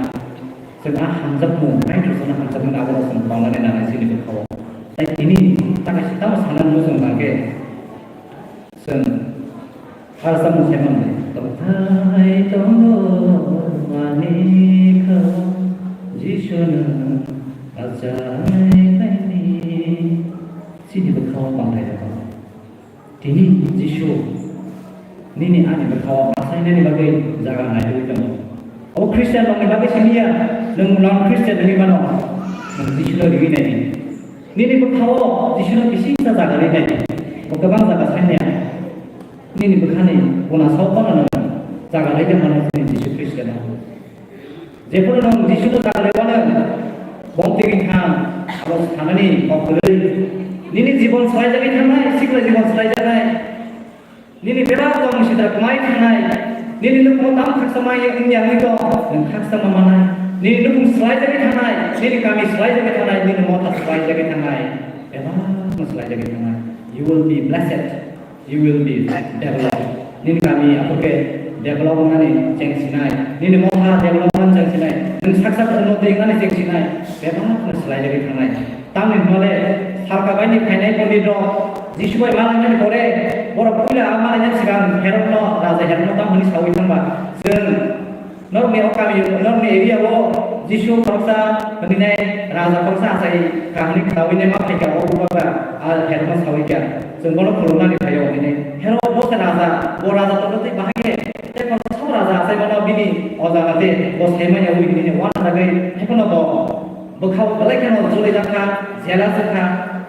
Chwng a hamjakmung, Kaitor chwngno hamjakmung abo rok chwng tongnani nangnai chini bwkhao. Tai tini tamo, tamo sanani muchung nangkhe chwng a chamung sai manli. Tongthai tongo ani kha Jisu nwng achai naini. Chini bwkhao tongthai tongo. Tini Jisu nini ani bwkhao achainani bagwi jaga naiwi tongo. O Christian rokni bagwi simi ya, nwng non Christian wngwi mano, nwng Jisuno riwi nai di. Nini bwkhao Jisuno bisingsa jaga rwi nai di. Bo kwbang jaga saimaya. Nini bwkhani guna sao phano nwng jaga rwi mano chini Jisu Khristono. Jephuru nwng Jisuno jaga rwmani bongtwi wngkha, abo sanani kok kwrwi. Nini jibon swlaijagwi thangnai, sikla jibon swlaijaknai. Nini bebak tongmung sitra kwmai thangnai. Nini nukhungo tamo khaksa mai wngya wngwi tong, nwng khaksa ma manai. Nini nukhung swlaijagwi thangnai, nini kami swlaijagwi thangnai, nini motha swlaijagwi thangnai. Bebakno swlaijagwi thangnai. You will be blessed. You will be developed. Nini kami aphurkhe develop wngnani chengsinai. Nini motha develop wngnani chengsinai. Nwng saksa unnoti wngnani chengsinai. Bebakno swlaijagwi thangnai. Tamni hwnmale salka baini phainai pondit rok Jisu bai malainani pore borok puila a malainani swkang Herod no, raja Herod no tamo hwnwi saui thangba. Chwng Norokni o kami, norokni area o Jisu khoroksa hwnwi nai raja khoroksa achai kaham hwnwi khnaui nai ma phaikha o bubagra, a Herodno saui kha, chwng bono khulumnani phaio hwnwi nai. Herod bo se raja, bo raja tongtwi bahai khe tei khoroksa raja achai bono bini o jaga tei bo sai manya wi hwnwi nai uanajagwi haiphano bo bwkhao belai kheno cholijakha, jealous wngkha,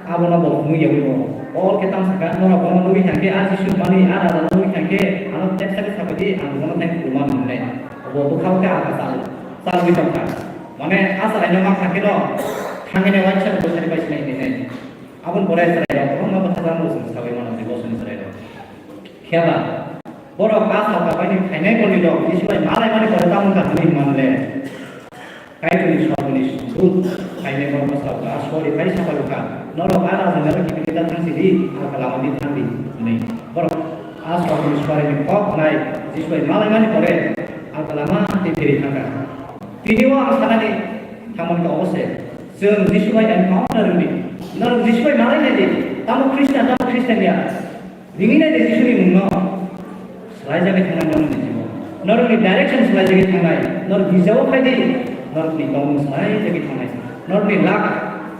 abono bo phunukyaui bo. Paul khe tamo sakha, norok bono nugwi thangkhe, a Jisu mani a raja nugwi thangkhe ano tepsa khe sabai di, ang bono thai khulumani hwnwi nai. Bo bwkhao khe aka chal, chalwi tongkha. Mane a chwraino ma kha kheno, thangwi nai uaisa bo bwsani bai sinai hinwi nai. Aboni pore chwrairok kwbangma bwkha jang bo chwng saui mano je bosoni chwrairok. Kheba, borok a salka baini phainai pondit rok Jisu bai malaimani pore tamo wngkha hwnwi hwnmani le. Kaitorni sorgoni dut phainai borokno salka, a sori phai sapai wngkha, norok a rajani aro kiphilwi da thang sidi, alka lama di thang di, hwnwi. Borok a sorgoni sorini kok nai Jisu bai malaimani pore alka lama tei phiri thangkha. Tini o ang sanani thangmani kok se, chwng Jisu bai encounter wngdi. Norok Jisu bai malainai di, tamo Christian, tamo Christian ya. Ringwi nai de Jisuni mungno swlaijagwi thangnai norokni jibon. Norokni direction swlaijagwi thangnai. Norok girjao phai di, norokni tongmung swlaijagwi thangnai. Norokni lak,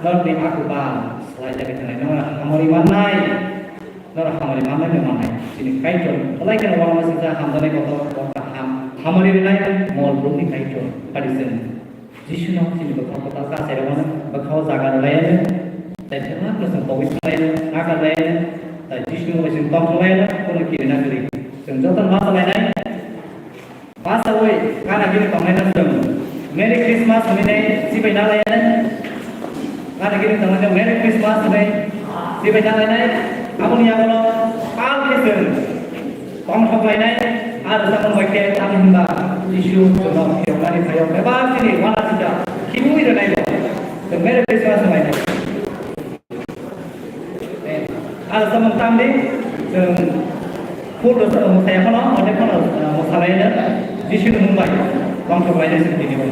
norokni aku ba swlaijagwi thangnai. Norok hamari mannai, norok hamari mannai no mannai. Chini Kaitor belai kheno uanama singcha hamjaknai kotor, kotor ham, hamari rwnai mol brumni Kaitor. Phadi chwng Jisuno chini bwkhao kwtal kachairokno bwkhao jaga rwlaiano, tei bebakno chwng togwi thanglaino, nakarlaiano, tei Jisuno bai chwng tongthoklaiano, bono kirina kwrwi. Chwng jotono bachalainai, bachaui gana gini tongnaino chwng Merry Christmas hwnwi nai chibai nalaiano, gana gini tongnaino Merry Christmas hwnwi chibai nalainai, aboni yagulo pal khe chwng Tongthok lainai, a rwchapmung bai khe, tamni hwnba Jisu chwngno phiyoknani phaio bebak chini uanajak khibiui rwnai bo. Chwng Merry Christmas wng lainai. Eh, a rwchapmung tamni chwng full rwchapmung mwsaya phano, ode phano, eh, mwsalaino Jisuni mung bai tongthok lainai chwng tini bo.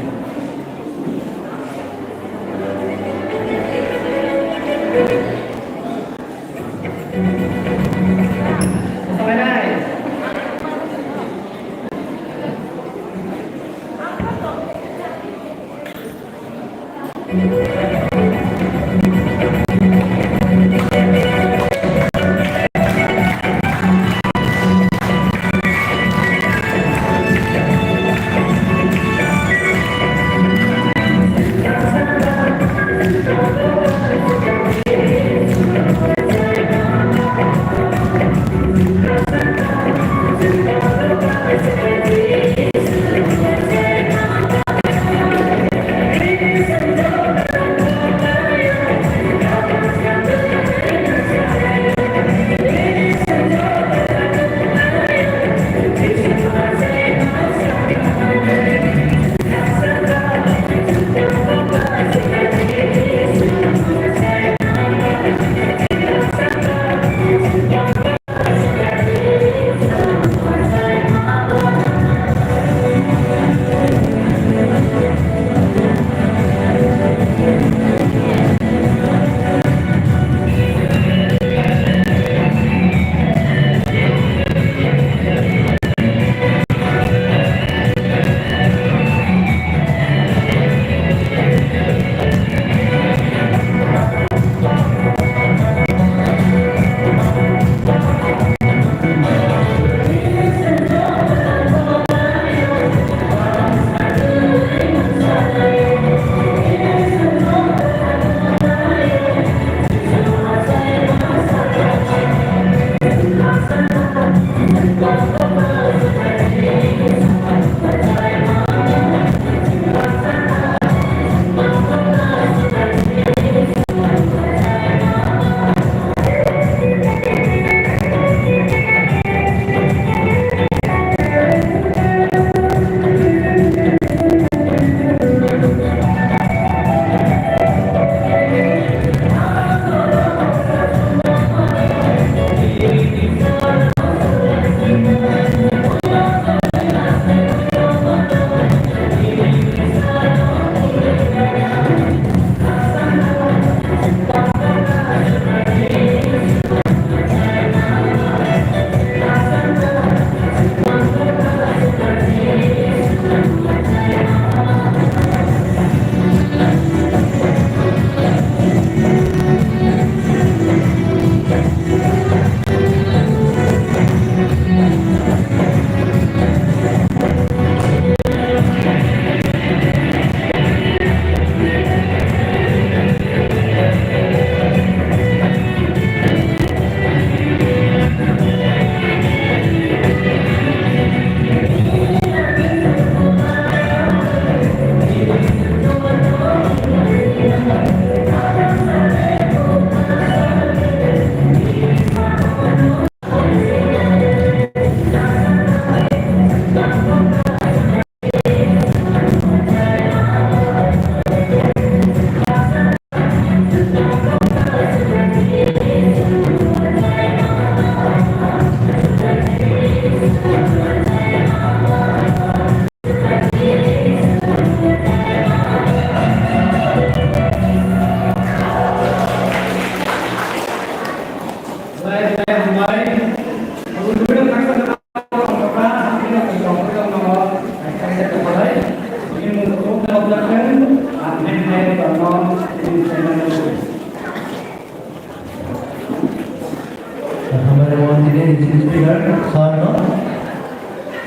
Hambai rok tini ni chief speaker sir no,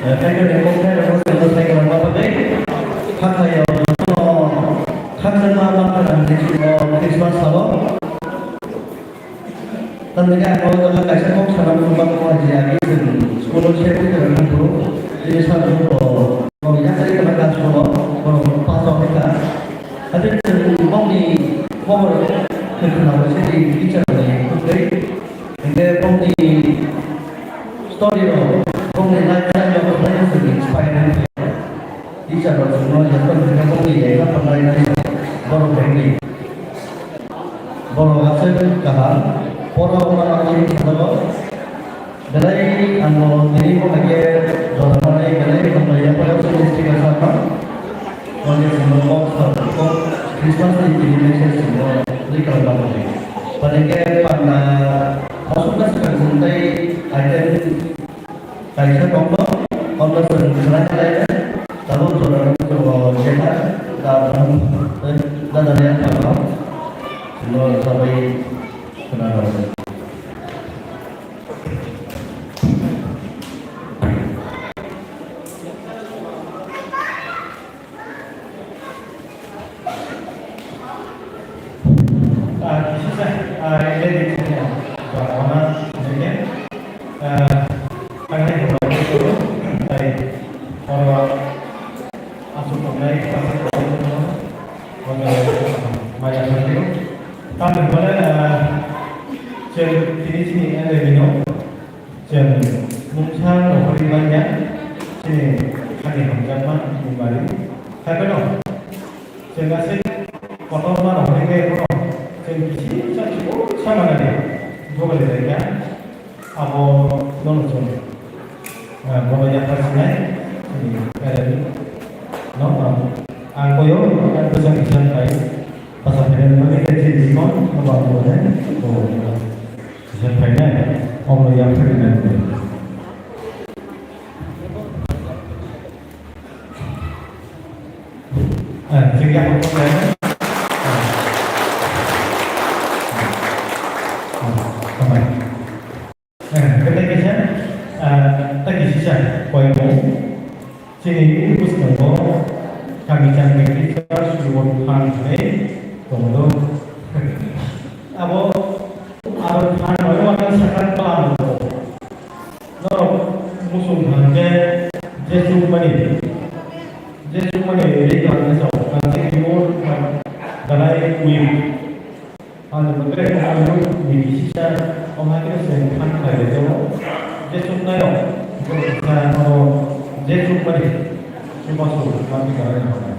eh, kaitor ni kok khe rok no sendo sai rok ma bagwi khaklai o no khakchangma ma khakchang ni simo Christmas salo. Tamni khe ang o jaga kaisa kok sana mung bagwi ma jia khe chwng school o se khe rok thang phuru tini sir no bo no ya sai khe kaisa solo borok pass rok kha. Ate chwng bongni khobor khe khwnao se tei teacher bai kwrwi. Hinkhe bongni story rok, bongni lifestyle rok belai no chwng inspiring khlaio. Teacher rok chwngno joto hwnkhe bongni lega phanai nai borok bai wngwi. Borok aswk kaham, borok ma ma khe sajago. Belai ano tini bo hai khe jora manai belai hambai ya pore chini speaker sir no. Mane chwngno kok sal kok Christmas ni tini message chwngno rikal ba kok. Mane khe panda aswk na swkang chwng tei item kaisa tongno, ono chwng khwlai khlai tabuk jora no chwng o jeta da da da da ya pano chwngno sabai khwna rw. Ah, kisisa, ah, ini di sini, ah, wana, ini, ah, kami buat itu, dari, orang, asuk, orang, asuk, orang, maya sendiri. Tapi boleh, ah, jadi, ini sini, ada, you know, Chwng mungsa rohorwi manya, chini hani hamjakma ni bari. Hai phano, chwng aswk kotorma rohorwi khe phano, chwng kisi sa kisa sa manani jogani laikha, abo nono chwng, eh, bono yapha sinai, chini parent no, ang, ang boyo, ang bwswk kisa pai, bwsa phainani bagwi khe chini jibon, abo ang bo hai, bo. Kisa phainai, omo yang phainai. Ah, chwng yang phainai. Ah, tamai. Ah, kata kisa, ah, ta kisa, koi mo. Chini bwskango kami chang kami char suwon phan hwnwi tongo. Abo, abo phan hwnwi mano sakha tamo. Norok Je chukmani ri khlai khe chao, ang je keyboard kha dalai wi. Ang je matre kha ang ni kisisa, o hai khe se phan khlai le jao. Je chuknai rok, je kisa ano je chukmani, chubasu phan khlai le jao.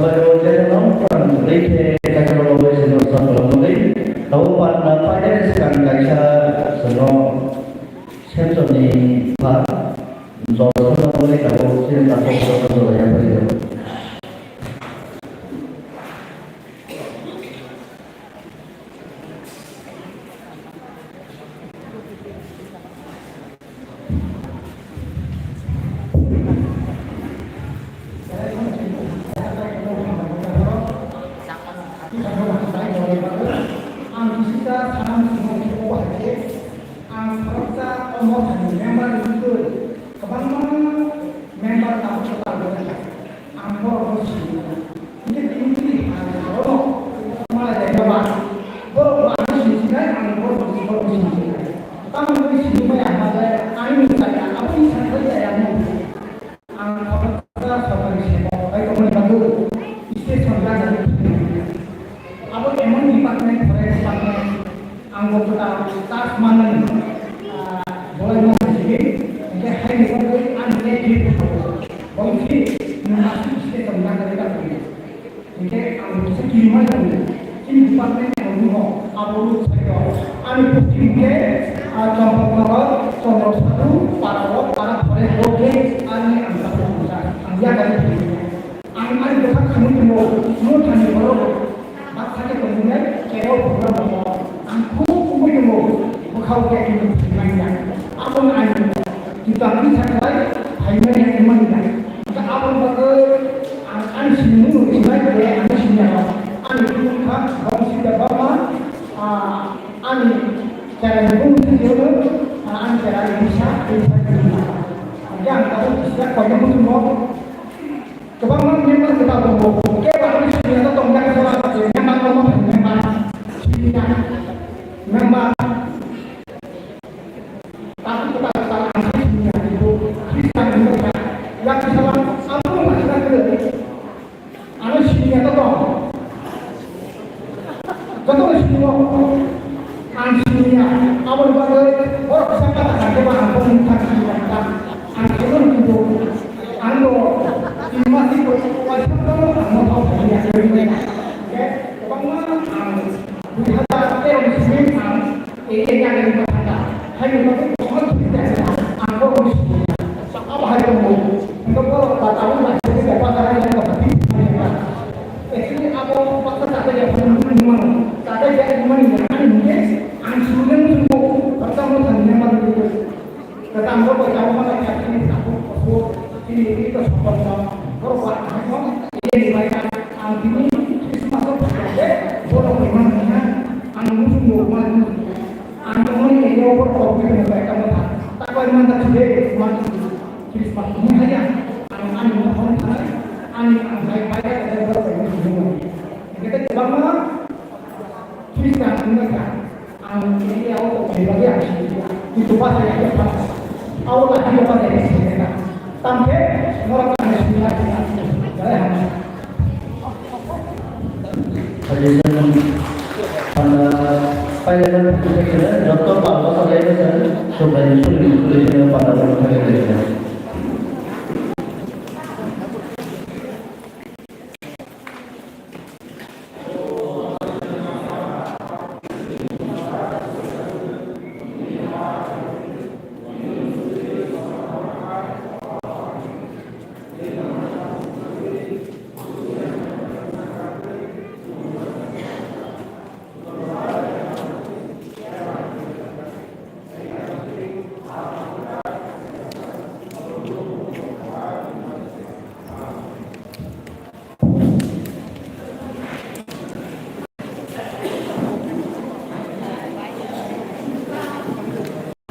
Aro je nong pran rikhe kaisa rok bai sino sa tolong bai. Tabo panda paida ni swkang kaisa sino Samsoni pha jol sa tolong bai tabo sini tabo pura jol ya bai. Ang kisa sana musumo kebo bahai, ang khoroksa omo thani member ni bwtwi kwbangma member tabuk kwtal wngjak. Ang borokno sini. Hingke tini tini hai oro malai jai ba. Borok bo ano sini sinai, ang borok bo sini sinai. Tamo wngwi sini maya hwnba jai, ani mung jaya, abo ni sakha jaya mung. Ang khoroksa sorkari semo bai tongmani bagwi station rajani. Abo emon department, forest department, ang bo kwtal tas manwi, ah, bolai ma sigi, hingke haini bagwi ang ye gate thabo. Bongsi nwng aswk station rajani bagwi. Hingke ang kisa kirimai tongo. Chini department ni abo rw saio. Ani pusti hingke, ah, Champaknagar, Chandra Sadhu, Parao, Para Forest, bo gate ani ang tapu ang yakari. Ang ani bwkha khani tongo, mo thani borok baksa khe tongmani kerao program tongo. Ang khub ungui tongo, bwkhao khe tini thangmani ya. Abono ang kitangni saklai phaimani ya, wngmani ya. Hingkhe aboni bagwi ang ani sinimung rw sinai, je ani siniya rok. Ani bumung kha Bongsi Debbarma, ah, ani cherai ni bumung khe, ah, ani cherai Risa, Risa Debbarma. Hingkhe ang tabuk kisa koinwi muchungo. Kwbangma member kwtal tongo. Kebo ang siniya no tongya khe sala je member no tong member. Siniya member. Takhuk kwtal kwtal ang siniya ibu Christian hinwi kha. Yak sala ang pun masih nak kena. Ang siniya no tong. Joto ni sini o ang siniya, aboni bagwi borok kisa kata kha khe ba ang boni bwkha siniya kha. Ang khaino hinwi ang bo tin mas ni waisa phano ang no thok siniya khe kwbangma ang dui hazar tero ni simi ang ei ei jagani bwkha kha. Haino bagwi kwbangma thwi kha ang bo boni siniya. Abo hai tongo. Hingke borok ba tabuk bai se kisa bazar hai tongo. Actually, abo baksa chatai ya phano nukmano. Chatai ya nukmani ya, ani hingke ang sulude muchungo, baksa mo thani ya mani. Kwcham rok bai tabuk ma lai ya, chini tabuk, tabuk, chini ri to sokol no. Borok ba ang no, ye ni bai ang tini Christmas o phai ya, borok bai ma nang ya, ang muchungo, ma muchungo. Ang tongmani area o borok rok bini bai tamo tha. Taklai man da chide, man Christmas ni haya. Ang ani mo phone thanai, ani ang bai bai da da borok bai ni mo. Hingke kwbangma Christian wngkha. Ang area o tongmani bagwi ang sini. Kintu basa ya khe pha. Abo la hino basa ya sini. Tamkhe norok ang sini ya. Jai Hind. Panda pailai na joto panda salai na sir, subraiyung suri suri sini panda panda pailai na.